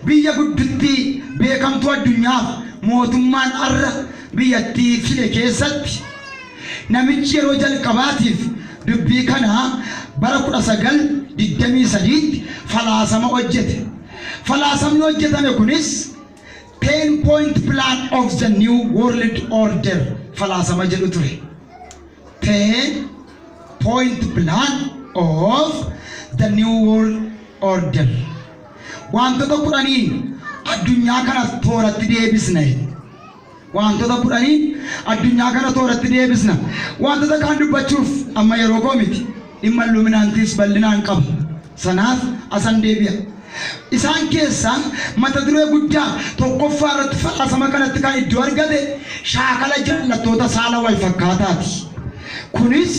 biyya guddittii beekamtuu addunyaaf mootummaan har'a biyyattii file keessatti namichi yeroo jalqabaatiif dubbii kana bara 1923tti falaasama hojjete. Falaasamni hojjetame kunis 10 point plan of the new world order falaasama jedhu ture. 10 point plan of the new world order. Wantoota 10n addunyaa kana tooratti deebisna. Wantoota 10n addunyaa kana tooratti deebisna. Wantoota kaan dubbachuuf amma yeroo koo miti. Dhimma Illuminaantiis bal'inaan qaba. Sanaaf asan deebi'a. Isaan keessaa mata duree guddaa tokkoffaa irratti falaasama kanatti kan iddoo argate shaakala jaallattoota saala wal fakkaataati. Kunis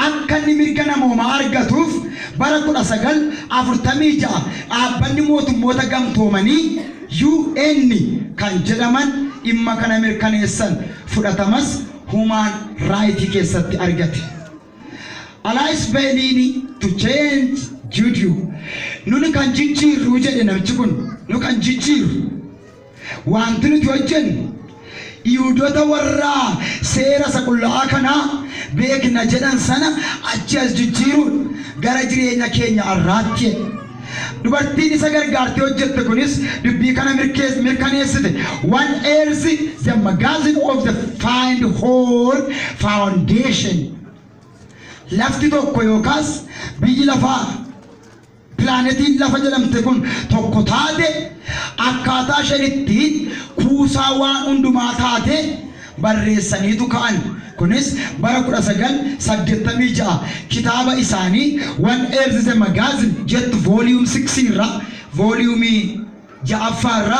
akka inni mirga namoomaa argatuuf bara 1946 dhaabbanni mootummoota gamtoomanii UN kan jedhaman dhimma kana mirkaneessan, fudhatamas human right keessatti argate. Alice Bailey to change Judaism. Nuni kan jijjiirru jedhe namichi kun, nu kan jijjiirru wanti nuti hojjennu Yihudoota warra seera isa qullaa'aa kanaa beekna jedhan sana achi as jijjiiruun gara jireenya keenya har'aatti. Dubartiin isa gargaartee hojjette kunis dubbii kana mirkaneessite. One Earth, the magazine of the Findhorn Foundation. Lafti tokko yookaas biyyi lafaa, pilaanetiin lafa jedhamte kun tokko taate, akkaataa isheen ittiin kuusaa waan hundumaa taate barreessaniitu ka'an. Kunis bara 1986 kitaaba isaanii One Earth the Magazine jettu volume 6 irra, volume ja'affaa irra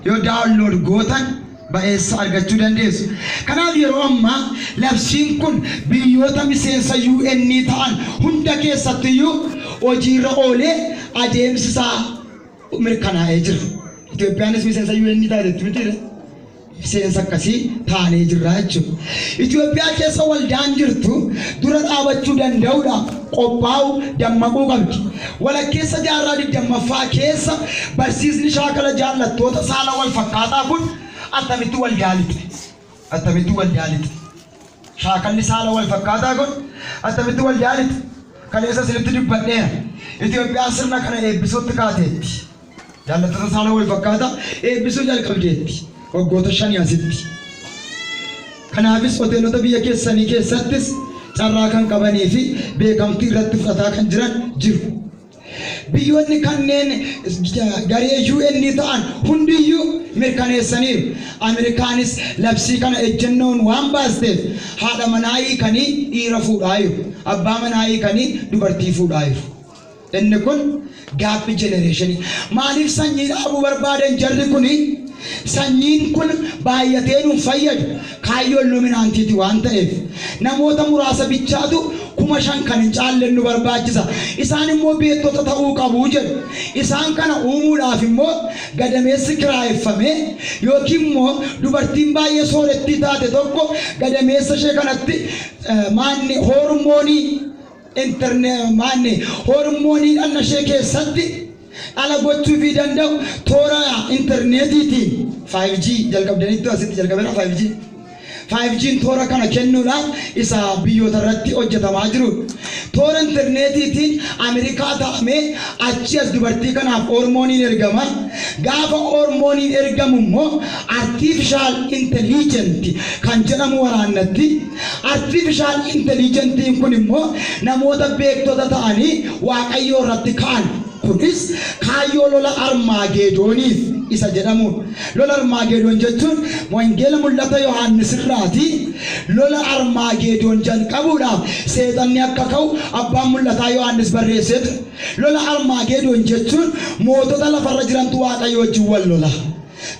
yoo download gootan. Ba'eessa argachuu dandeessu. Kanaaf yeroo ammaa labsiin kun biyyoota miseensa UN ta'an hunda keessattiyyuu hojiirra oolee adeemsi isaa mirkanaa'ee jira. Itoophiyaanis miseensa UN taatetti mitiire? Miseensa akkasii taanee jirra jechuudha. Itoophiyaa keessa waldaan jirtu dura dhaabachuu danda'uudhaaf qophaa'uu, dammaquu qabdi. Walakkeessa jaarraa 20ffaa keessa barsiisni shaakala jaallattoota saala wal fakkaataa kun attamitti waldaa lixe? Attamitti waldaa lixe? Shaakalli saala wal fakkaataa kun attamitti waldaa lixe? Kaleessa isinitti dubbadheera. Itoophiyaan sirna kana eebbisuutti kaateetti. Jaallattoota saala wal fakkaataa eebbisuu jalqabdeetti waggoota shanii asitti. Kanaafis hoteelota biyya keessanii keessattis carraa kan qabanii fi beekamtii irratti fudhataa kan jiran jiru. Biyyoonni kanneen garee UN ta'an hundiyyuu mirkaneessaniiru. Ameerikaanis labsii kana ejjennoon waan baasteef haadha manaa hiikanii dhiira fuudhaa jiru. Abbaa manaa hiikanii dubartii fuudhaa jiru. Inni kun gap generation. Maaliif sanyii dhaabuu barbaadan jarri kuni? Sanyiin kun baay'atee nuun fayyadu, kaayyoo Illuminaantiiti waan ta'eef. Namoota muraasa bichaatu, 5,000 kan hin caalle nu barbaachisa. Isaan immoo beektota ta'uu qabu jedhu. Isaan kana uumuudhaaf immoo gadameessi kiraayeffame yookiin immoo dubartiin baay'ee soorettii taate tokko gadameessa ishee kanatti maanni hormoonii interne maanni hormoonii dhagna ishee keessatti dhala gochuufii danda'u toora intarneetiitiin 5G jalqabdaniittu, asitti jalqabeera 5G. 5G'n toora kana kennuudhaaf isa biyyoota irratti hojjetamaa jiru. Toora intarneetiitiin Ameerikaa taa'amee achi as dubartii kanaaf hormooniin ergama. Gaafa hormooniin ergamu immoo artificial intelligent kan jedhamu waraannatti. Artificial intelligentiin kun immoo namoota beektota ta'anii Waaqayyoo irratti ka'an. Kunis kaayyoo lola Armaageedooniif isa jedhamuudha. Lola Armaageedoon jechuun Wangeela Mul'ata Yohaannis irraati lola Armaageedoon jalqabuudhaaf seexanni akka ka'u abbaan mul'ataa Yohaannis barreessee ture. Lola Armaageedoon jechuun mootota lafarra jirantu Waaqayyo wajjin wal lola.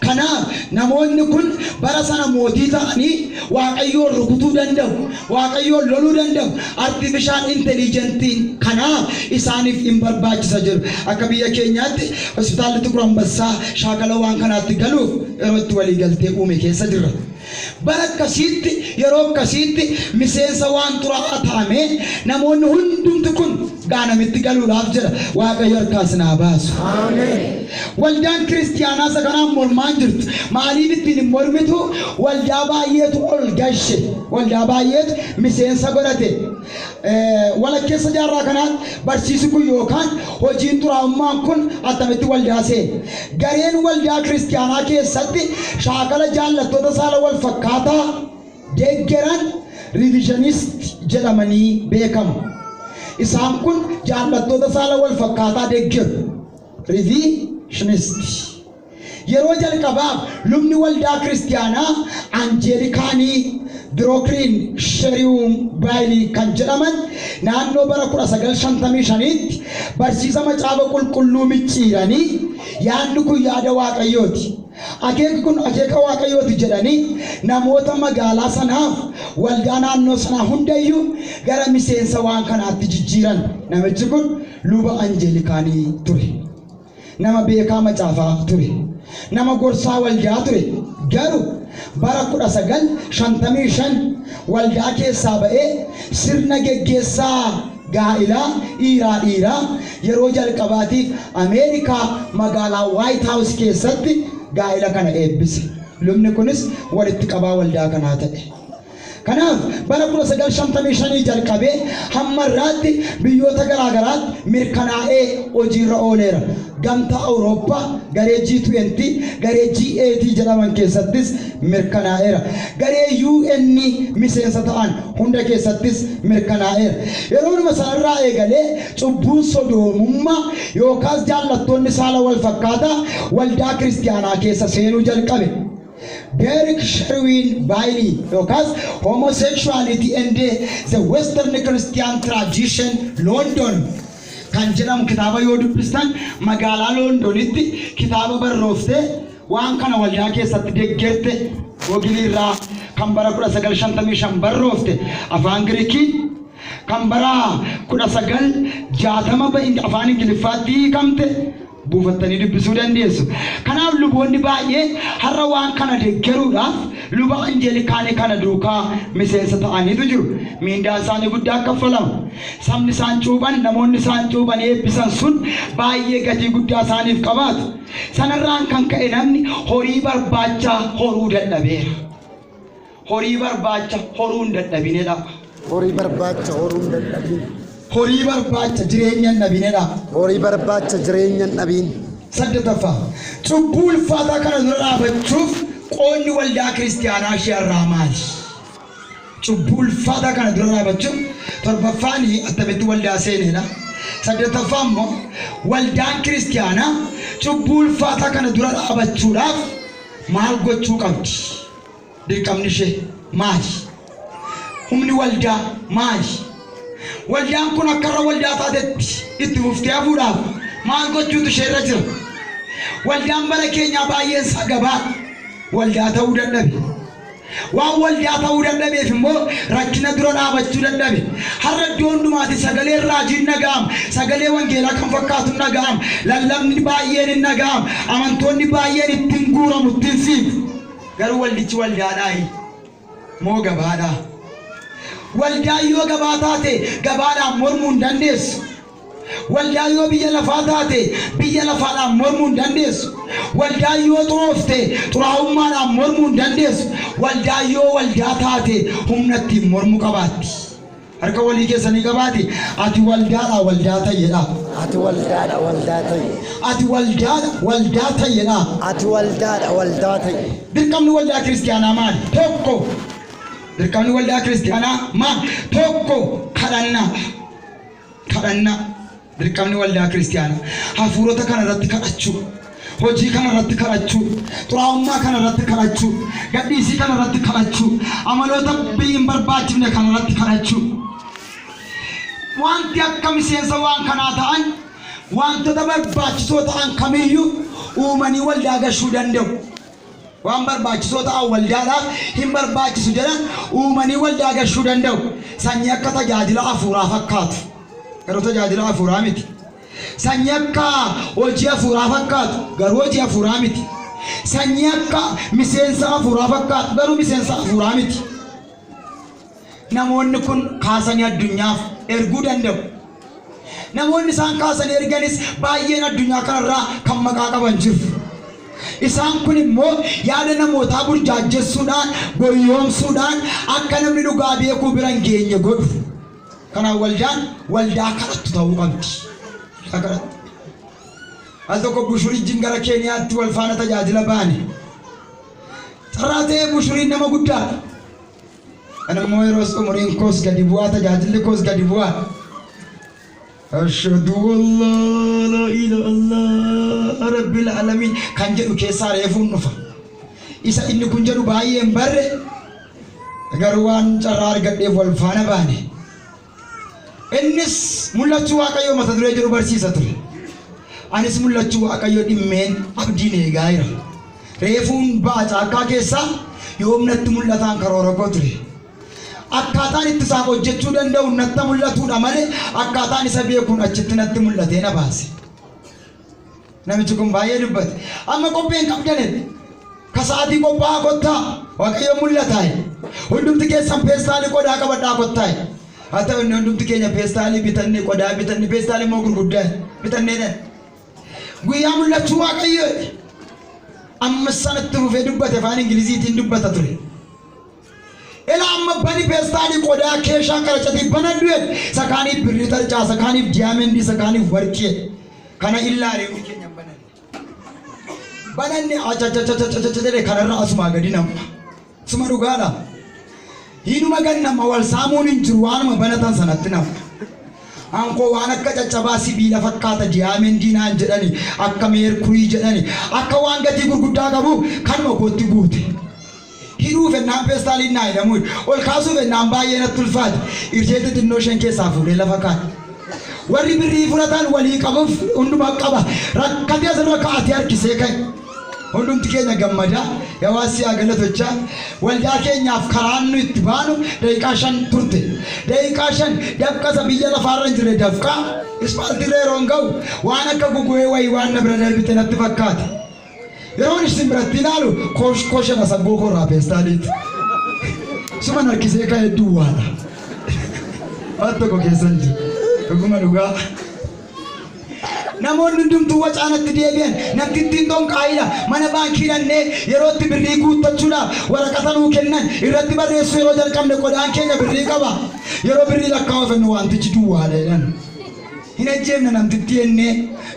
Kanaaf namoonni kun bara sana mootii ta'anii Waaqayyoon rukutuu danda'u, Waaqayyoon loluu danda'u. Artificial intelligentiin kanaaf isaaniif hin barbaachisa jedhu. Akka biyya keenyaatti hospitaalli Tukur Ambassaa shaakala waan kanaatti galuuf yeroo itti walii galtee uume keessa jirra. Bara akkasiitti, yeroo akkasiitti miseensa waan xuraa'aa ta'ame namoonni hundumti kun gaanamitti galuudhaaf jedha. Waaqayyo harkaas naa baasu. Waldaan kiristiyaanaa isa kanaan mormaan jirtu. Maaliif ittiin hin mormitu? Waldaa baay'eetu ol gashe. Waldaa baay'eetu miseensa godhate. Walakkeessa jaarraa kanaatti barsiisi kun yookaan hojiin xuraa'ummaan kun attamitti waldaa seene? Gareen waldaa kiristiyaanaa keessatti shaakala jaallattoota saala wal fakkaataa deeggeran revisionist jedhamanii beekamu. Isaan kun jaallattoota saala wal fakkaataa deeggeru. Revisionist. Yeroo jalqabaaf lubni waldaa kiristiyaanaa Anjeelikaanii Birookirin Sherwin Baayilii kan jedhaman naannoo bara 1955tti barsiisa Macaafa Qulqulluu micciiranii, yaadni kun yaada Waaqayyooti, akeeki kun akeeka Waaqayyooti jedhanii namoota magaalaa sanaaf waldaa naannoo sanaa hundayyuu gara miseensa waan kanaatti jijjiiran. Namichi kun luba Anjeelikaanii ture. Nama beekaa macaafaa ture. Nama gorsaa waldaa ture. Garuu bara 1955 waldaa keessaa ba'ee sirna geggeessaa gaa'ilaa dhiiraa dhiiraa yeroo jalqabaatiif Ameerikaa magaalaa White House keessatti gaa'ila kana eebbise. Lubni kunis walitti qabaa waldaa kanaa ta'e. Kanaaf bara 1955 jalqabee hamma irraatti biyyoota garaa garaatti mirkanaa'ee hojiirra ooleera. Gamtaa Awurooppaa garee G20, garee G8 jedhaman keessattis mirkanaa'eera. Garee UN miseensa ta'an hunda keessattis mirkanaa'eera. Yeroodhuma sanarraa eegalee cubbuun sodoomummaa yookaas jaallattoonni saala wal fakkaataa waldaa kiristiyaanaa keessa seenuu jalqabe. Derek Sherwin Bailey yookaas Homosexuality and the Western Christian Tradition London kan jedhamu kitaaba yoo dubbistan, magaalaa Londonitti kitaaba barrooftee Waan kana waldaa keessatti deggerte Googilii irraa kan bara 1955 barroofte afaan Girikiin, kan bara 1960 afaan Ingiliffaatti hiikamte buufattanii dubbisuu dandeessu. Kanaaf luboonni baay'een har'a waan kana deggeruudhaaf luba Anjeelikaanii kana duukaa miseensa ta'aniitu jiru. Miindaan isaanii guddaa kaffalama. Sabni isaan cuuphan, namoonni isaan cuuphan eebbisan sun baay'ee gatii guddaa isaaniif qabaatu. Sanarraan kan ka'e namni horii barbaacha horuu dadhabeera. Horii barbaacha horuu hin dadhabinedha. Horii barbaacha horuu hin dadhabin. Horii barbaacha jireenya hin dhabinedha. Horii barbaacha jireenya hin dhabin. Saddettaffaa, cubbuu ulfaataa kana dura dhaabachuuf qoodni waldaa kiristiyaanaa ishee irraa maali? Cubbuu ulfaataa kana dura dhaabachuuf torbaffaan attamitti waldaa seenedha. Saddettaffaa immoo waldaan kiristiyaanaa cubbuu ulfaataa kana dura dhaabachuudhaaf maal gochuu qabdi? Dirqamni ishee maali? Humni waldaa maali? Waldaan kun akka irra waldaa taatetti itti fuftee hafuudhaaf maal gochuutu ishee irra jira? Waldaan bara keenyaa baay'een isaa gabaa waldaa ta'uu dadhabe. Waan waldaa ta'uu dadhabeef immoo rakkina dura dhaabachuu dadhabe. Har'a iddoo hundumaatti sagaleen raajiin dhaga'ama. Sagalee wangeelaa kan fakkaatu hin dhaga'ama. Lallabni baay'een hin dhaga'ama. Amantoonni baay'een ittiin guuramu, ittiin fiigu. Garuu waldichi waldaadhaayi moo gabaadhaa? Waldaan yoo gabaa taate gabaadhaan mormuu hin dandeessu. Waldaan yoo biyya lafaa taate biyya lafaadhaan mormuu hin dandeessu. Waldaan yoo xuroofte xuraa'ummaadhaan mormuu hin dandeessu. Waldaan yoo waldaa taate humna ittiin mormuu qabaatti. Harka walii keessanii qabaati. Ati waldaadha, waldaa ta'i jedhaa. Ati waldaadha, waldaa ta'i. Ati waldaadha, waldaa ta'i jedhaa. Ati waldaadha, waldaa ta'i. Dirqamni waldaa kiristiyaanaa maali? Tokko. Dirqamni waldaa kiristiyaanaa maali? Tokko, kadhannaadha. Kadhannaa. Dirqamni waldaa kiristiyaanaa hafuurota kana irratti kadhachuu, hojii kana irratti kadhachuu, xuraa'ummaa kana irratti kadhachuu, gadhiisii kana irratti kadhachuu, amaloota biyyi hin barbaachifne kana irratti kadhachuu. Wanti akka miseensa waan kanaa ta'an wantoota barbaachisoo ta'an kamiyyuu uumanii waldaa gashuu danda'u. Waan barbaachisoo ta'an waldaadhaaf hin barbaachisu jedhan uumanii waldaa gashuu danda'u. Sanyii akka tajaajila hafuuraa fakkaatu. Garuu tajaajila hafuuraa miti. Sanyii akka hojii hafuuraa fakkaatu. Garuu hojii hafuuraa miti. Sanyii akka miseensa hafuuraa fakkaatu. Garuu miseensa hafuuraa miti. Namoonni kun kaasanii addunyaaf erguu danda'u. Namoonni isaan kaasanii erganis baay'een addunyaa kanarraa kan maqaa qaban jiru. Isaan kun immoo yaada namootaa burjaajjessuudhaan, goyyoomsuudhaan akka namni dhugaa beekuu bira hin geenye godhu. Kanaaf waldaan waldaa kadhattu ta'uu qabdi. Waldaa kadhattu. Al tokko Bushurijjiin gara Keeniyaatti wal faana tajaajila baane. Carraa ta'ee Bushuriin nama guddaadha. Ani immoo yeroos umuriin koos gadi bu'aa, tajaajilli koos gadi bu'aa. Ashhadu Allah la ilaha illallah rabbil alamin kan jedhu keessaa reefuun dhufa. Isa inni kun jedhu baay'ee hin barre, garuu waan carraa argadheef wal faana baane. Innis mul'achuu Waaqayyoo mata duree jedhu barsiisa ture. Anis mul'achuu Waaqayyoo dhimmeen abdiin eegaa jira. Reefuun ba'a caakkaa keessaa, yoom natti mul'ataan karoora koo ture. Akkaataan itti isaaf hojjechuu danda'u natti mul'atuudha malee akkaataan isa beekuun achitti natti mul'atee na baase. Namichi kun baay'ee dubbate. Amma qophee hin qabdanetti. Ka sa'aatii qophaa'aa kottaa. Waaqayyo mul'ataa. Hundumti keessan peestaalii qodaa qabadhaa kottaa. Haa ta'u inni hundumti keenya peestaalii bitanne, qodaa bitanne, peestaalii immoo gurguddaa bitannee. Guyyaa mul'achuu Waaqayyo amma sanatti fufee dubbate, afaan Ingiliziitiin dubbata ture. Ila amma bani peestaalii qodaa keeshaa qaracatii banadhu jedhe. Isa kaaniif birrii tarcaa, isa kaaniif diyaamendii, isa kaaniif warqii. Kana illaalee hundi keenya bananne. Bananne achachachachacha jedhe, kanarra asumaa gadi nam'a. Suma dhugaadha. Hinuma gannama, wal saamuun hin jiru, waanuma banatan sanatti nam'a. Ankoo waan akka caccabaa sibiila fakkaata, diyaamendii naan jedhani, akka meerkurii jedhani, akka waan gatii gurguddaa qabu kanuma kootti guute. Hidhuu fennaan peestaaliin naa hidhamuu, ol kaasuu fennaan baay'ee natti ulfaate. Irshee xixinnoo isheen keessaa fuudhee lafa kaa'e. Warri birrii fudhatan walii qabuuf hundumaa qaba. Rakkatee asirra kaa'atee harkisee ka'e. Hundumti keenya gammadaa hawaasi haa galatochaa waldaa keenyaaf karaan nu itti baanu daqiiqaa 5 turte. Daqiiqaa 5 dafqasa biyya lafaarra hin jirre dafqaa ispaaltiirra yeroon ga'u waan akka gugu'ee wayii waan na bira darbite natti fakkaate. Yeroon isin biratti ilaalu koshana saggoo koorraa peestaaliiti. Suman harkisee ka'ee duwwaadha. Waan tokko keessa hin jiru. Dhuguma dhugaa. Namoonni hundumtuu wacaanatti deebi'an namtittiin xonqaayidha. Mana baankii dhannee yeroo itti birrii guuttachuudhaaf waraqata nuu kennan irratti barreessuu yeroo jalqabne qodaan keenya birrii qaba. Yeroo birrii lakkaa'uuf jennu wantichi duwwaadha jedhan. Hin ajjeefna namtittii jennee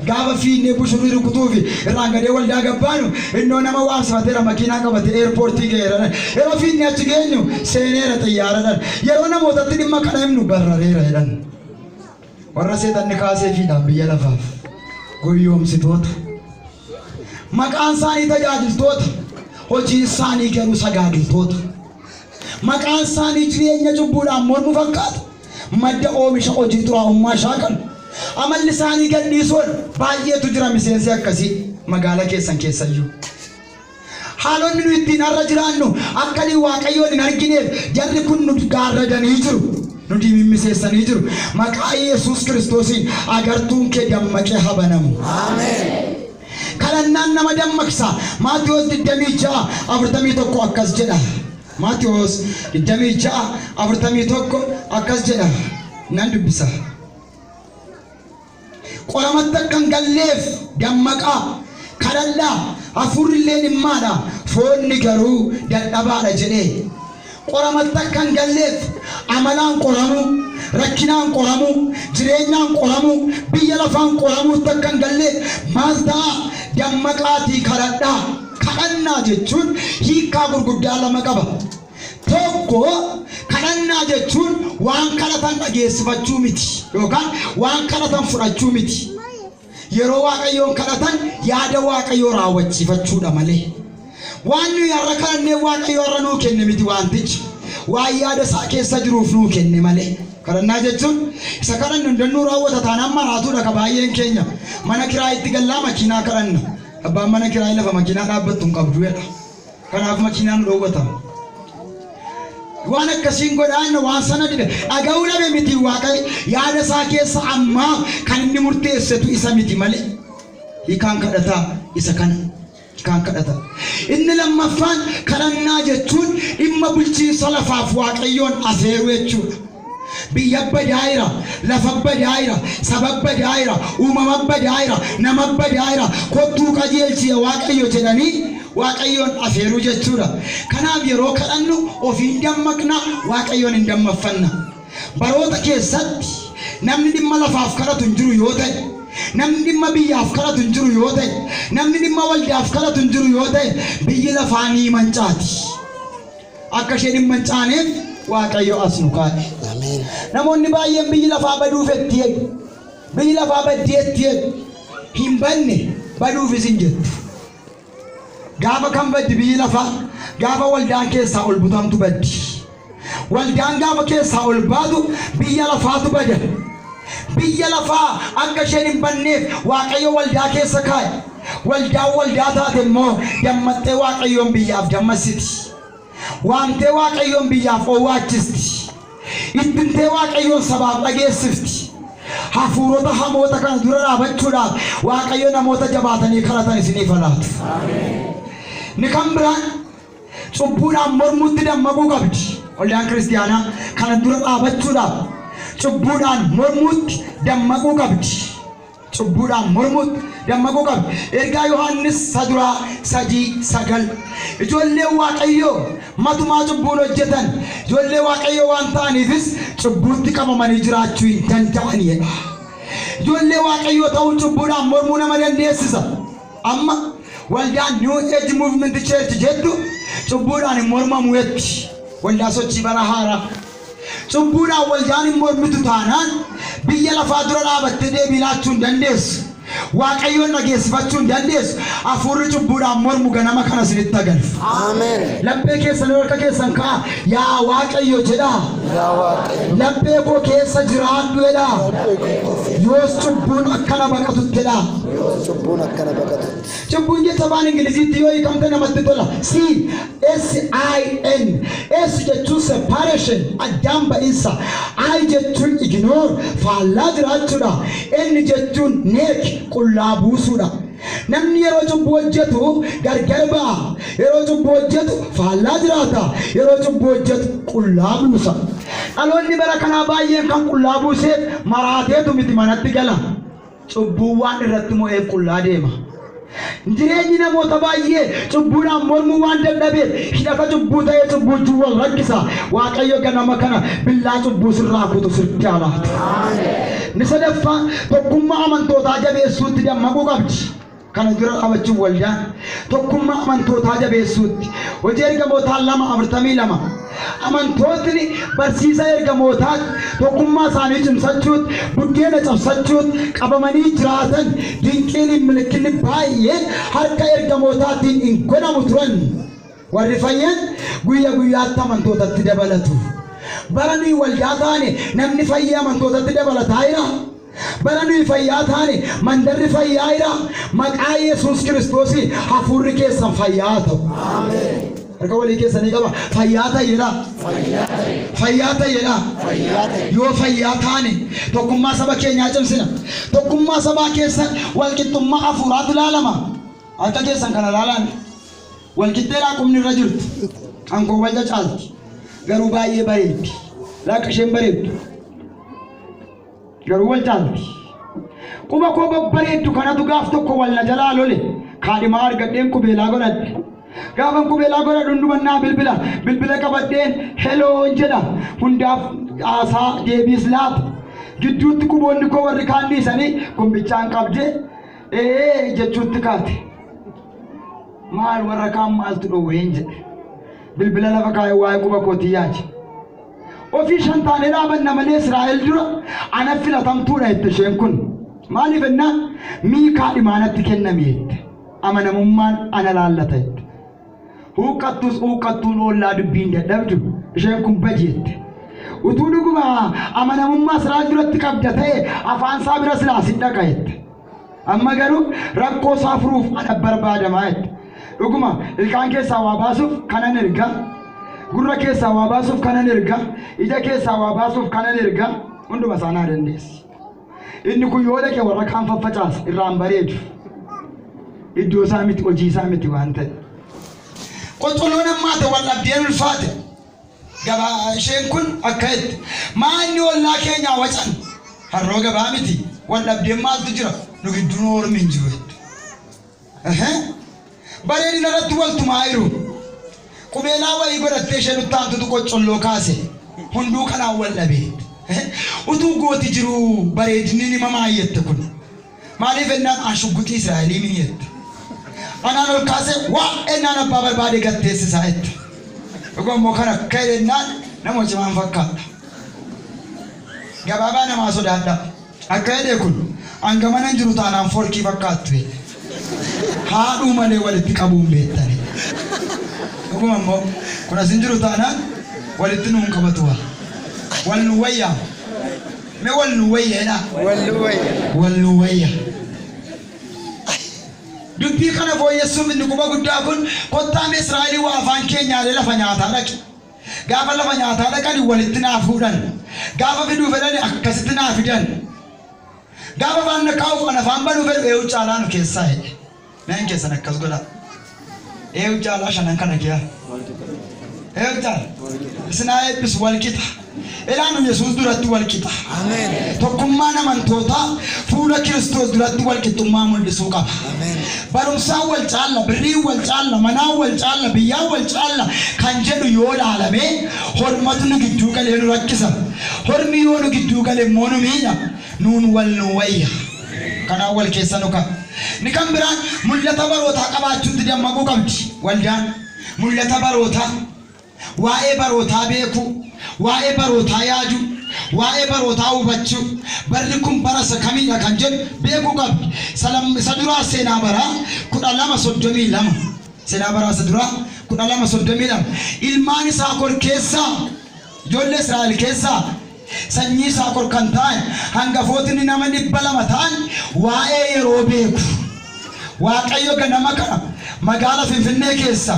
gaafa fiinnee bushurii rukutuufi irraan gadee waldaa gabbaanu innoo nama waamsifateera makiinaa qabatee eerpoortii ga'eera. Yeroo fiinnee achi geenyu seeneera xiyyaaradhaan. Yeroo namootatti dhimma kana himnu barrareera jedhan. Warra seexanni kaasee fiidhaan biyya lafaaf goyyoomsitoota. Maqaan isaanii tajaajiltoota, hojiin isaanii garuu sagaagiltoota. Maqaan isaanii jireenya cubbuudhaan mormu fakkaata. Madda oomisha hojii xuraa'ummaa shaakalu. Amalli isaanii gadhiisuun baay'eetu jira miseensi akkasii magaala keessan keessayyuu. Haalonni nu ittiin har'a jiraannu akka ni Waaqayyoon hin argineef jarri kun nu gaarradanii jiru. Nu dimimmiseessanii jiru. Maqaa Yesuus Kiristoosiin agartuun kee dammaqee haa banamu. Kadhannaan nama dammaqsa. Maatiyos 26:41 akkas jedha. Maatiyos 26:41 akkas jedha. Nan dubbisa. Qoramatti akka hin galleef dammaqaa, kadhadhaa, hafuurri illee dhimmaadha, foonni garuu dadhabaadha jedhee. Qoramatti akka hin galleef amalaan qoramuu, rakkinaan qoramuu, jireenyaan qoramuu, biyya lafaan qoramuutti akka hin galleef maal ta'a? Dammaqaatii kadhadhaa. Kadhannaa jechuun hiikkaa gurguddaa lama qaba. Tokko, kadhannaa jechuun waan kadhatan dhageessifachuu miti yookaan waan kadhatan fudhachuu miti. Yeroo Waaqayyoon kadhatan yaada Waaqayyoo raawwachiifachuudha malee. Waan nuyi har'a kadhannee Waaqayyo har'a nuu kenne miti wantichi. Waan yaada isaa keessa jiruuf nuu kenne malee. Kadhannaa jechuun isa kadhannu hundannuu raawwata taanaan maraatuudha ka baay'een keenya. Mana kiraayitti gallaa makiinaa kadhanna. Abbaan mana kiraayii lafa makiinaa dhaabbattu hin qabdu jedha. Kanaaf makiinaa nu dhoowwata. Waan akkasiin godhaan waan sana dide dhaga'uu dhabe miti Waaqayyo yaada isaa keessa ammaa kan inni murteessetu isa miti malee. Hiikaan kadhataa isa kana. Hiikaan kadhataa. Inni lammaffaan kadhannaa jechuun dhimma bulchiinsa lafaaf Waaqayyoon afeeruu jechuudha. Biyya badaayira, lafa badaayira, saba badaayira, uumama badaayira, nama badaayira, kottuu qajeelchi Waaqayyo jedhanii Waaqayyoon afeeruu jechuudha. Kanaaf yeroo kadhannu ofiin dammaqna, Waaqayyoon hin dammaffanna. Baroota keessatti namni dhimma lafaaf kadhatu hin jiru yoo ta'e, namni dhimma biyyaaf kadhatu hin jiru yoo ta'e, namni dhimma waldaaf kadhatu hin jiru yoo ta'e, biyyi lafaa ni mancaati. Akka isheen hin mancaaneef Waaqayyo as nu kaa'e. Ameen. Namoonni baay'een biyyi lafaa baduuf etti jedhu. Biyyi lafaa baddeetti jedhu. Hin badne, baduufis hin jettu. Gaafa kan baddi biyyi lafaa gaafa waldaan keessaa ol butamtu baddi. Waldaan gaafa keessaa ol baatu biyya lafaatu bada. Biyya lafaa akka isheen hin badneef Waaqayyo waldaa keessa kaa'e. Waldaan waldaa taate immoo dammaxxee Waaqayyoon biyyaaf dammassiti. Waamtee Waaqayyoon biyyaaf owwaachisti. Ittimtee Waaqayyoon sabaaf dhageessifti. Hafuurota hamoota kana dura dhaabachuudhaaf Waaqayyo namoota jabaatanii kadhatan isiniif haa laatu. Inni kan biraan cubbuudhaan mormuutti dammaquu qabdi. Waldaan kiristiyaanaa kana dura dhaabachuudhaaf cubbuudhaan mormuutti dammaquu qabdi. Cubbuudhaan mormuutti dammaquu qabdi. Ergaa Yohaannis saduraa 3:9. Ijoolleen Waaqayyoo matumaa cubbuun hojjetan. Ijoollee Waaqayyoo waan ta'aniifis cubbuutti qabamanii jiraachuu hin danda'anidha. Ijoollee Waaqayyoo ta'uun cubbuudhaan mormuu nama dandeessisa. Amma waldaan New Age Movement Church jettu cubbuudhaan hin mormamu jetti. Waldaa sochii bara haaraa. Cubbuudhaan waldaan hin mormitu taanaan biyya lafaa dura dhaabattee deebii laachuu hin dandeessu. Waaqayyoon dhageessifachuu hin dandeessu. Hafuurri cubbuudhaan mormu ganama kana isinitti agalfu. Ameen. Laphee keessan harka keessan ka'a. Yaa Waaqayyo jedhaa. Yaa Waaqayyo. Laphee koo keessa jiraadhu jedhaa. Yoos cubbuun akkana baqatutti jedhaa. Yoos cubbuun akkana baqatutti. Cubbuun jecha afaan Ingiliziitti yoo hiikamte namatti tola. C S I N. S jechuun separation, addaan ba'insa. I jechuun ignore, faallaa jiraachuudha. N jechuun neek, qullaa buusuudha. Namni yeroo cubbuu hojjetu gargar ba'a. Yeroo cubbuu hojjetu faallaa jiraata. Yeroo cubbuu hojjetu qullaa buusa. Dhaloonni bara kanaa baay'een kan qullaa buuseef maraateetu miti manatti gala. Cubbuun waan irratti mo'eef qullaa deema. Jireenyi namoota baay'ee cubbuudhaan mormuu waan dadhabeef hidhata cubbuu ta'ee cubbuu wajjin wal rakkisa. Waaqayyo ganama kana billaa cubbuu sirraa kutu sirtti haa laatu. Inni sadaffaa tokkummaa amantootaa jabeessuutti dammaquu qabdi. Kana dura dhaabbachuun waldaan tokkummaa amantootaa jabeessuutti. Hojii ergamootaa 2:42. Amantootni barsiisa ergamootaatti tokkummaa isaanii cimsachuutti, buddeena cabsachuutti qabamanii jiraatan dinqiin milikinni baay'een harka ergamootaatiin hin godhamu turan. Warri fayyan guyya guyyaatti amantootatti dabalatu. Bara nuyi waldaa taane namni fayyee amantootatti dabalataa jira. Bara nuyi fayyaa taane mandarri fayyaa jira. Maqaa Yesuus Kiristoosiin hafuurri keessan fayyaa haa ta'u. Harka walii keessanii qaba. Fayyaa ta'e jedha. Fayyaa ta'e jedha. Yoo fayyaa taane tokkummaa saba keenyaa cimsina. Tokkummaa sabaa keessa walqixxummaa hafuuraatu ilaalama. Harka keessan kana ilaalaan walqixxeedhaa qubni irra jirtu. Kan koo wal caalti. Garuu baay'ee bareeddi. Laakka isheen bareeddu. Garuu wal caalti. Quba koo babbareeddu kanatu gaaf tokko wal na jalaa lole. Kaadhimaa argadheen qubeelaa godhadhe. Gaafan qubeelaa godhadhu hundumannaa bilbila. Bilbila qabadheen heloon jedha. Hundaaf haasaa deebiis laata. Gidduutti quboonni koo warri kaan dhiisanii kumbichaan qabdee ee jechuutti kaate. Maal warra kaan maaltu dhoowween jedhe. Bilbila lafa kaa'ee waa'ee quba kootii yaade. Ofii shan taanee dhaabanna malee Israa'el dura ana filatamtuudha jette isheen kun. Maaliif ennaan miikaa dhimaanatti kenname jette. Amanamummaan ana laallata jette. Huuqqattus huuqqattuun oollaa dubbiin dadhabdu isheen kun badi jette. Utuu dhuguma amanamummaa Israa'el duratti qabda ta'e afaan isaa bira silaa si dhaqa jette. Amma garuu rakkoo isaa furuuf ana barbaadamaa jette. Dhuguma ilkaan keessaa waa baasuuf kanan erga. Gurra keessaa waa baasuuf kanan erga. Ija keessaa waa baasuuf kanan erga. Hunduma isaa naa dandeessi. Inni kun yoo dhaqe warra kaan faffacaasa irraan bareedu. Iddoo isaa miti, hojii isaa miti waan ta'e. Qoxoloon ammaate wal dhabdeen ulfaate. Gabaa isheen kun akka itti maanni ollaa keenyaa wacan harroo gabaa miti wal dhabdeen maaltu jira nu gidduun ormi hin jiru jette. Bareedina irratti wal tumaa jiru. Qubeelaa wayii godhattee isheen uttaantutu qoccolloo kaase. Hunduu kanaan wal dhabee. Utuu gooti jiru bareedinni ni mamaayyette kun. Maaliif ennaan an shugguxii Israa'elii mini jette. Anaan ol kaasee waa ennaan abbaa barbaade gatteessisaa jette. Dhuguma immoo kan akka ennaan nama cimaan fakkaata. Gabaabaa namaa sodaadha. Akka jedhe kun hanga mana hin jiru taanaan forkii fakkaattu jedhe. Haadhuu malee walitti qabuun beektani. Dhuguma immoo kun as hin jiru taanaan walitti nuun qabatu waa. Wal nu wayyaa. Mee wal nu wayya jedhaa. Wal nu wayya. Wal nu wayya. Dubbii kana fooyyessuuf inni quba guddaa kun kottaa mee Israa'elii waa afaan keenyaalee lafa nyaataa dhaqe. Gaafa lafa nyaataa dhaqani walitti naa fuudhan. Gaafa fiduu fedhani akkasitti naa fidan. Gaafa afaan na kaa'uuf an afaan banuu fedhu eewu caalaa nu keessaa jedhe. Meen keessan akkas godhaa. Eewu caalaa shanan kana kiyaa. Eewu caala. Isin haa eebbisu wal qixa. Ilaanu Yesuus duratti wal qixa. Ameen. Tokkummaan amantootaa fuula Kiristoos duratti wal qixxummaa mul'isuu qaba. Ameen. Barumsaan wal caalla, birriin wal caalla, manaan wal caalla, biyyaan wal caalla kan jedhu yoo laalame hormatu nu gidduu galee nu rakkisa. Hormi yoo nu gidduu gale immoo nu miidha. Nuun wal nu wayya. Kanaan wal keessa nu ka'a. Ni kan biraan mul'ata barootaa qabaachuutti dammaquu qabdi waldaan. Mul'ata barootaa. Waa'ee barootaa beekuu, waa'ee barootaa yaaduu. Waa'ee barootaa hubachuu, barri kun bara isa kamiidha kan jedhu beekuu qabdi. Isa duraa Seenaa Baraa 12:32. Seenaa Baraa isa duraa 12:32. Ilmaan Yisaakor keessaa, ijoollee Israa'el keessaa sanyii Yisaakor kan ta'an hangafootni nama 200 ta'an waa'ee yeroo beeku. Waaqayyo ganama kana magaala Finfinnee keessa,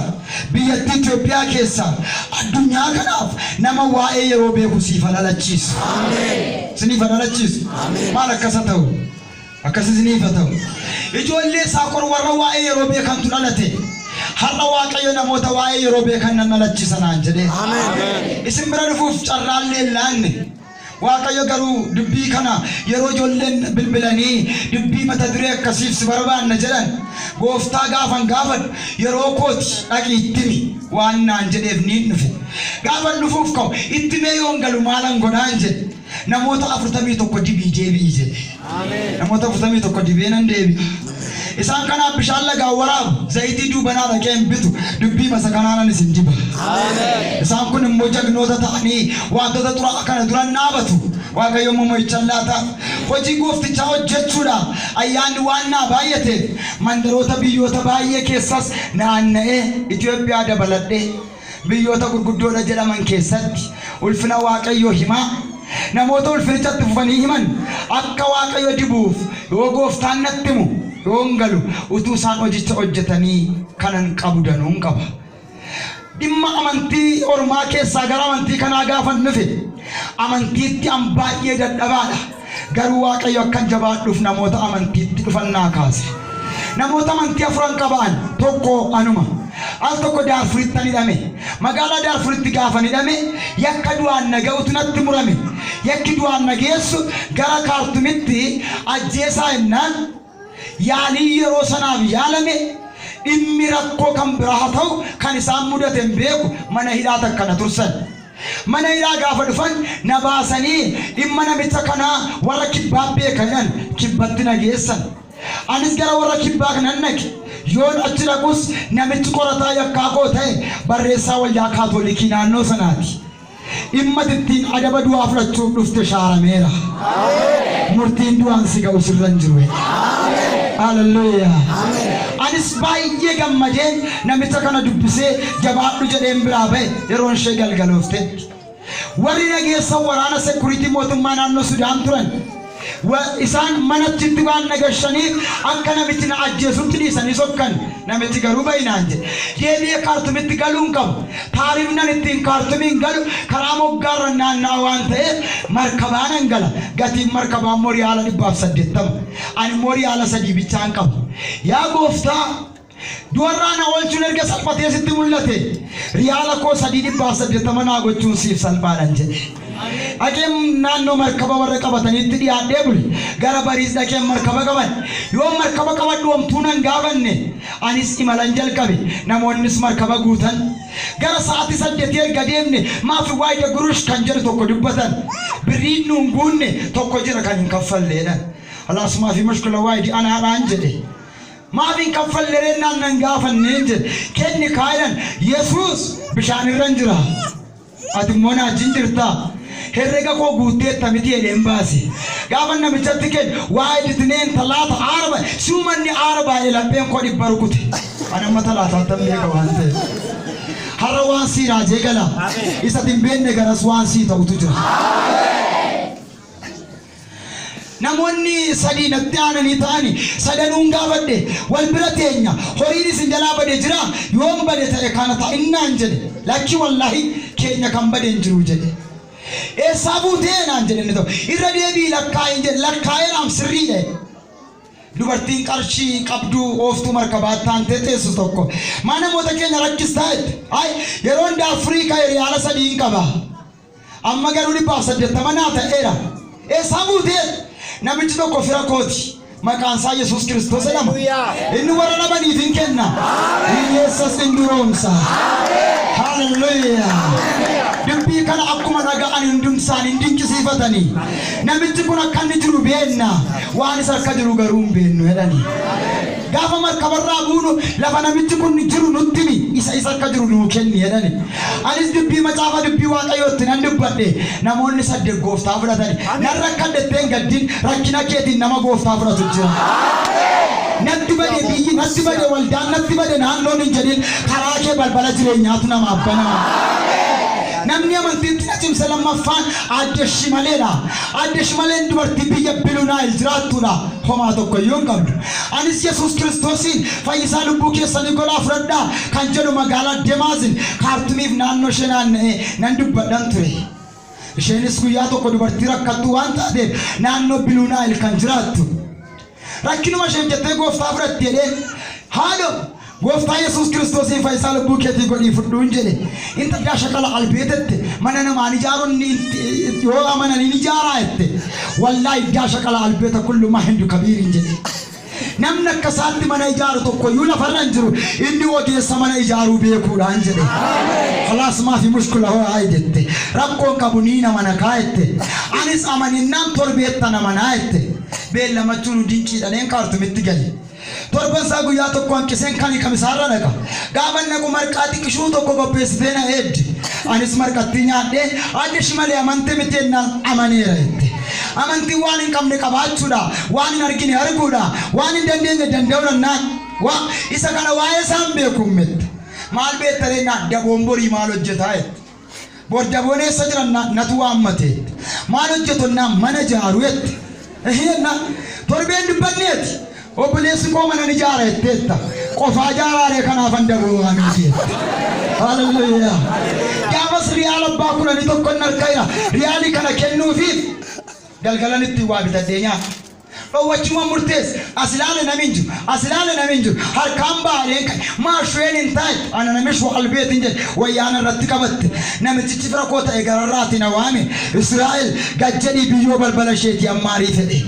biyyattii Itoophiyaa keessa, addunyaa kanaaf nama waa'ee yeroo beeku siif haa dhalachiisu. Isiniif haa dhalachiisu. Maal akkas haa ta'u? Akkas isiniif haa ta'u. Ijoollee Yisaakor warra waa'ee yeroo beekantu dhalate. Har'a Waaqayyo namoota waa'ee yeroo beekan nan dhalachiisa naan jedhee. Isin bira dhufuuf carraallee hin laanne. Waaqayyo garuu dubbii kana yeroo ijoolleen bilbilanii dubbii mata duree akkasiif si barbaanna jedhan, Gooftaa gaafan gaafadhu yeroo kooti dhaqii itti himi waan naan jedheef niin dhufe. Gaafan dhufuuf ka'u itti himee yoon galu maalan godhaan jedhe. Namoota 41 dibii deebi'i jedhe. Namoota 41 dibee nan deebi'a. Isaan kanaaf bishaan lagaa waraabu, zayitii duubanaa dhaqee hin bitu, dubbii masa kanaanan isin diba. Isaan kun immoo jagnoota ta'anii waantota xuraa'aa kana duran dhaabatu. Waaqayyo immoo mo'ichan laataaf. Hojii gooftichaa hojjechuudhaaf ayyaanni waan naa baay'ateef mandaroota biyyoota baay'ee keessas naanna'ee Itoophiyaa dabaladhee biyyoota gurguddoodha jedhaman keessatti ulfina Waaqayyoo himaa, namoota ulfinicha itti fufanii himan akka Waaqayyo dibuuf yoo gooftaan natti himu yoon galu utuu isaan hojicha hojjetanii kanan qabu danuun qaba. Dhimma amantii ormaa keessaa gara amantii kanaa gaafan dhufe amantiitti an baay'ee dadhabaadha. Garuu Waaqayyo akkan jabaadhuuf namoota amantiitti dhufan naa kaase. Namoota amantii afuran qabaan tokko anuma. Al tokko Daarfurittan hidhame. Magaalaa Daarfuritti gaafan hidhame yakka du'aan na ga'utu natti murame. Yakki du'aan na geessu gara Kaartumitti ajjeesaa jennaan yaalii yeroo sanaaf yaalame dhimmi rakkoo kan biraa haa ta'u kan isaan mudate hin beeku, mana hidhaa takka na tursan. Mana hidhaa gaafa dhufan na baasanii dhimma namicha kanaa warra kibbaa beeka jedhan kibbatti na geessan. Anis gara warra kibbaa nan dhaqe. Yoon achi dhaqus namichi qorataa yakkaa koo ta'e barreessaa waldaa Kaatolikii naannoo sanaati. Dhimma ati ittiin adaba du'aa fudhachuuf dhufte shaarameera. Murtiin du'aan si ga'u sirra hin jiru jedhe. Haaleluyyaa. Anis baay'ee gammadeen namicha kana dubbisee jabaadhu jedheen biraa ba'e yeroon ishee galgalooftetti. Warri na geessan waraana sekuriitii mootummaa naannoo Sudaan turan. Isaan mana achitti waan na gashaniif akka namichi na ajjeesutti dhiisanii sokkan. Namichi garuu ba'i naan jedhe. Deebi'ee Kaartumitti galuu hin qabu. Taarifnan ittiin Kaartumiin galu karaa moggaarra naanna'a waan ta'eef markabaanan gala. Gatiin markabaa immoo riyaala 180. Ani immoo riyaala 3 bichaan qaba. Yaa gooftaa! Du'arraa na oolchuun erga salphatee sitti mul'ate, riyaala koo 3 180 naa gochuun siif salphaadhan jedhe. Dhaqeen naannoo markaba warra qabataniitti dhiyaadhee bule. Gara bariis dhaqeen markaba qabadhe. Yoon markaba qabadhu homtuu nan gaafanne. Anis imalan jalqabe. Namoonnis markaba guutan. Gara sa'aatii saddeetii erga deemne maafi waayida gurush kan jedhu tokko dubbatan. Birriin nuun guunne tokko jira kan hin kaffalle jedhan. Halaas maafi mushkila waayidi anaadhaan jedhe. Maaf hin kaffalleree naan nan gaafanneen jedhe. Kenni kaa jedhan. Yesuus bishaan irran jira. Ati immoo na wajjin jirtaa? Herrega koo guutteetta miti jedheen baase. Gaafa namichatti kennu waa'ee ditneen talaata aarba si'umanni aarba jedhe lapheen koo dhibba rukute. Ani amma talaataattan beeka waan ta'eef. Har'a waan sii raajee gala. Isa ati hin beekne garas waan sii ta'utu jira. Namoonni sadii natti aananii ta'ani sadanuun gaafadhe. Wal bira teenya. Horiin isin jalaa bade jiraa? Yoon bade ta'e kana ta'innaan jedhe. Lakki wallaahi keenya kan bade hin jiru jedhe. Eessaa buutee naan jedhe inni tokko. Irra deebi'i lakkaa'i jedhe. Lakkaa'eeraam sirriidha jedhe. Dubartiin qarshii qabduu ooftuu markabaa taantee teessu tokko maa namoota keenya rakkistaa jette. Ay yeroon Daarfurii ka'e riyaala sadiin qaba. Amma garuu 180 naa ta'eera. Eessaa buutee? Namichi tokko fira kooti. Maqaan isaa Yesuus Kiristoos jedhama. Inni warra dhabaniif hin kenna. Hiyyeessas in duroomsa. Haaleluyyaa. Dubbii kana akkuma dhaga'an hundumti isaanii hin dinqisiifatanii. Namichi kun akka inni jiru beenna. Waan isa harka jiru garuu hin beennu jedhani. Gaafa markabarraa buunu lafa namichi kun jiru nutti himi, isa isa akka jiru nuu kenni jedhani. Anis dubbii macaafa dubbii Waaqayyootti nan dubbadhe. Namoonni 8 gooftaa fudhatani. Nan rakkadhe jetteen gaddin rakkina keetiin nama gooftaa fudhatu jira. Natti bade biyyi, natti bade waldaan, natti bade naannoon hin jedhin karaa kee balbala jireenyaatu namaaf banama. Namni amantiitti na cimse lammaffaan Aadde Shimaleedha. Aadde Shimaleen dubartii biyya Biluu Naayil jiraattudha. Homaa tokko iyyuu hin qabdu. Anis Yesuus Kiristoosiin fayyisaa lubbuu keessanii godhaa fudhadhaa kan jedhu magaalaa Demaazin Kaartumiif naannoo ishee naanna'ee nan dubbadhan ture. Isheenis guyyaa tokko dubartii rakkattuu waan taateef naannoo Biluu Naayil kan jiraattu. Rakkinuma isheef jettee gooftaa fudhatti jedheen haadho gooftaa Yesuus Kiristoosiin fayyisaa lubbuu keetii godhii fudhuun jedhe. Intalli shaqala albeetette mana namaan ijaaruun yoo amananiin ijaaraa jette. Wallaahi iddaa shaqala albeeta kullu maa hindu kabiirin jedhe. Namni akka isaatti mana ijaaru tokko iyyuu lafarra hin jiru. Inni ogeessa mana ijaaruu beekuudhaan jedhe. Khalaas maafi mushkila hoo hayi jette. Rakkoon qabu niin amana kaa jette. Anis amaninnaan torbeettan amanaa jette. Beellamachuun dinqiidhaneen Kaartumitti gale. Torban isaa guyyaa tokko hanqiseen kan kamisaarra dhaqa. Gaafa naqu marqaa xiqqishuu tokko qopheessitee na eeddi. Anis marqattii nyaadhee adde shimalee amante miti jennaan amaneera jette. Amantiin waan hin qabne qabaachuudha. Waan hin argine arguudha. Waan hin dandeenye danda'uudha naan. Waa isa kana waa'ee isaan beeku mette. Maal beekta jennaan daboon borii maal hojjetaa jette. Bor daboon eessa jiran natu waammate. Maal hojjetu jennaan mana ijaaru jette. Jennaan torbeen dubbanneeti. Obboleessi koo mana ni ijaara jetteetta. Qofaa ijaaraaree kanaafan daboo waameeti jette. Haleluuyaa. Gaafas riyaala abbaa kudhanii tokko hin harka jira. Riyaalii kana kennuufiif galgalan ittiin waa bitadhee nyaadha. Dhowwachuuma murteesse. As ilaale namni hin jiru. As ilaale namni hin jiru. Harkaan baadheen ka'e. Maashween hin taa'e. Ana namish albeetiin jedhe. Wayyaana irratti qabatte. Namichichi fira koo ta'e gararraati na waame. Israa'el gad jedhii biyyoo balbala isheetii ammaarii fedhe.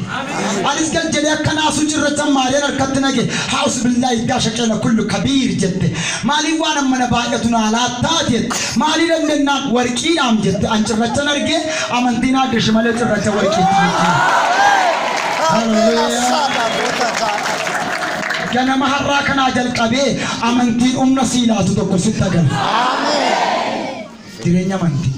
Anis gad jedhee akka naasuu cirracha ammaareen harkatti naqe. Haus billaahi iddaa shaqeela kullu kabiir jette. Maaliif waan ammana baay'atu naa laattaa jette. Maalii dandennaan warqiidhaam jette. An cirrachan argee amantiin aadde shimalee cirracha warqiitti jijjiire. Haleluuyaa. Ganama har'aa kanaa jalqabee amantiin humna sii laatu tokko sitti agala. Jireenya amantii,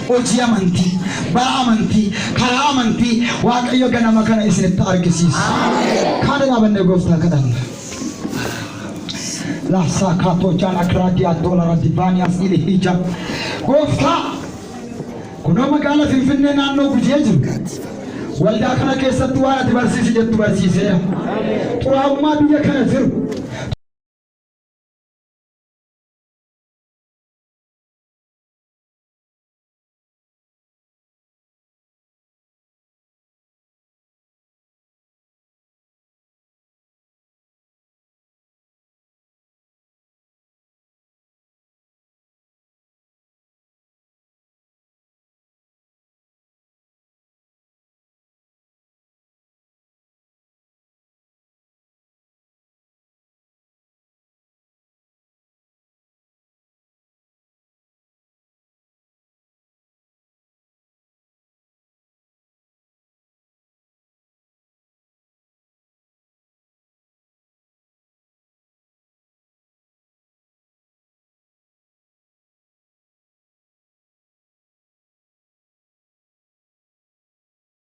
hojii amantii, bara amantii, karaa amantii Waaqayyo ganama kana isinitti argisiisa. Kaana dhaabannee gooftaa kadhanna. Laasaa kaatoo jaan akraadiyaa doolara dibaaniyaas ilihija. Gooftaa kunoo magaala Finfinnee naannoo Gujee jiru. Waldaa kana keessatti waan ati barsiisi jettu barsiiseera. Xuraa'ummaa biyya kana jiru.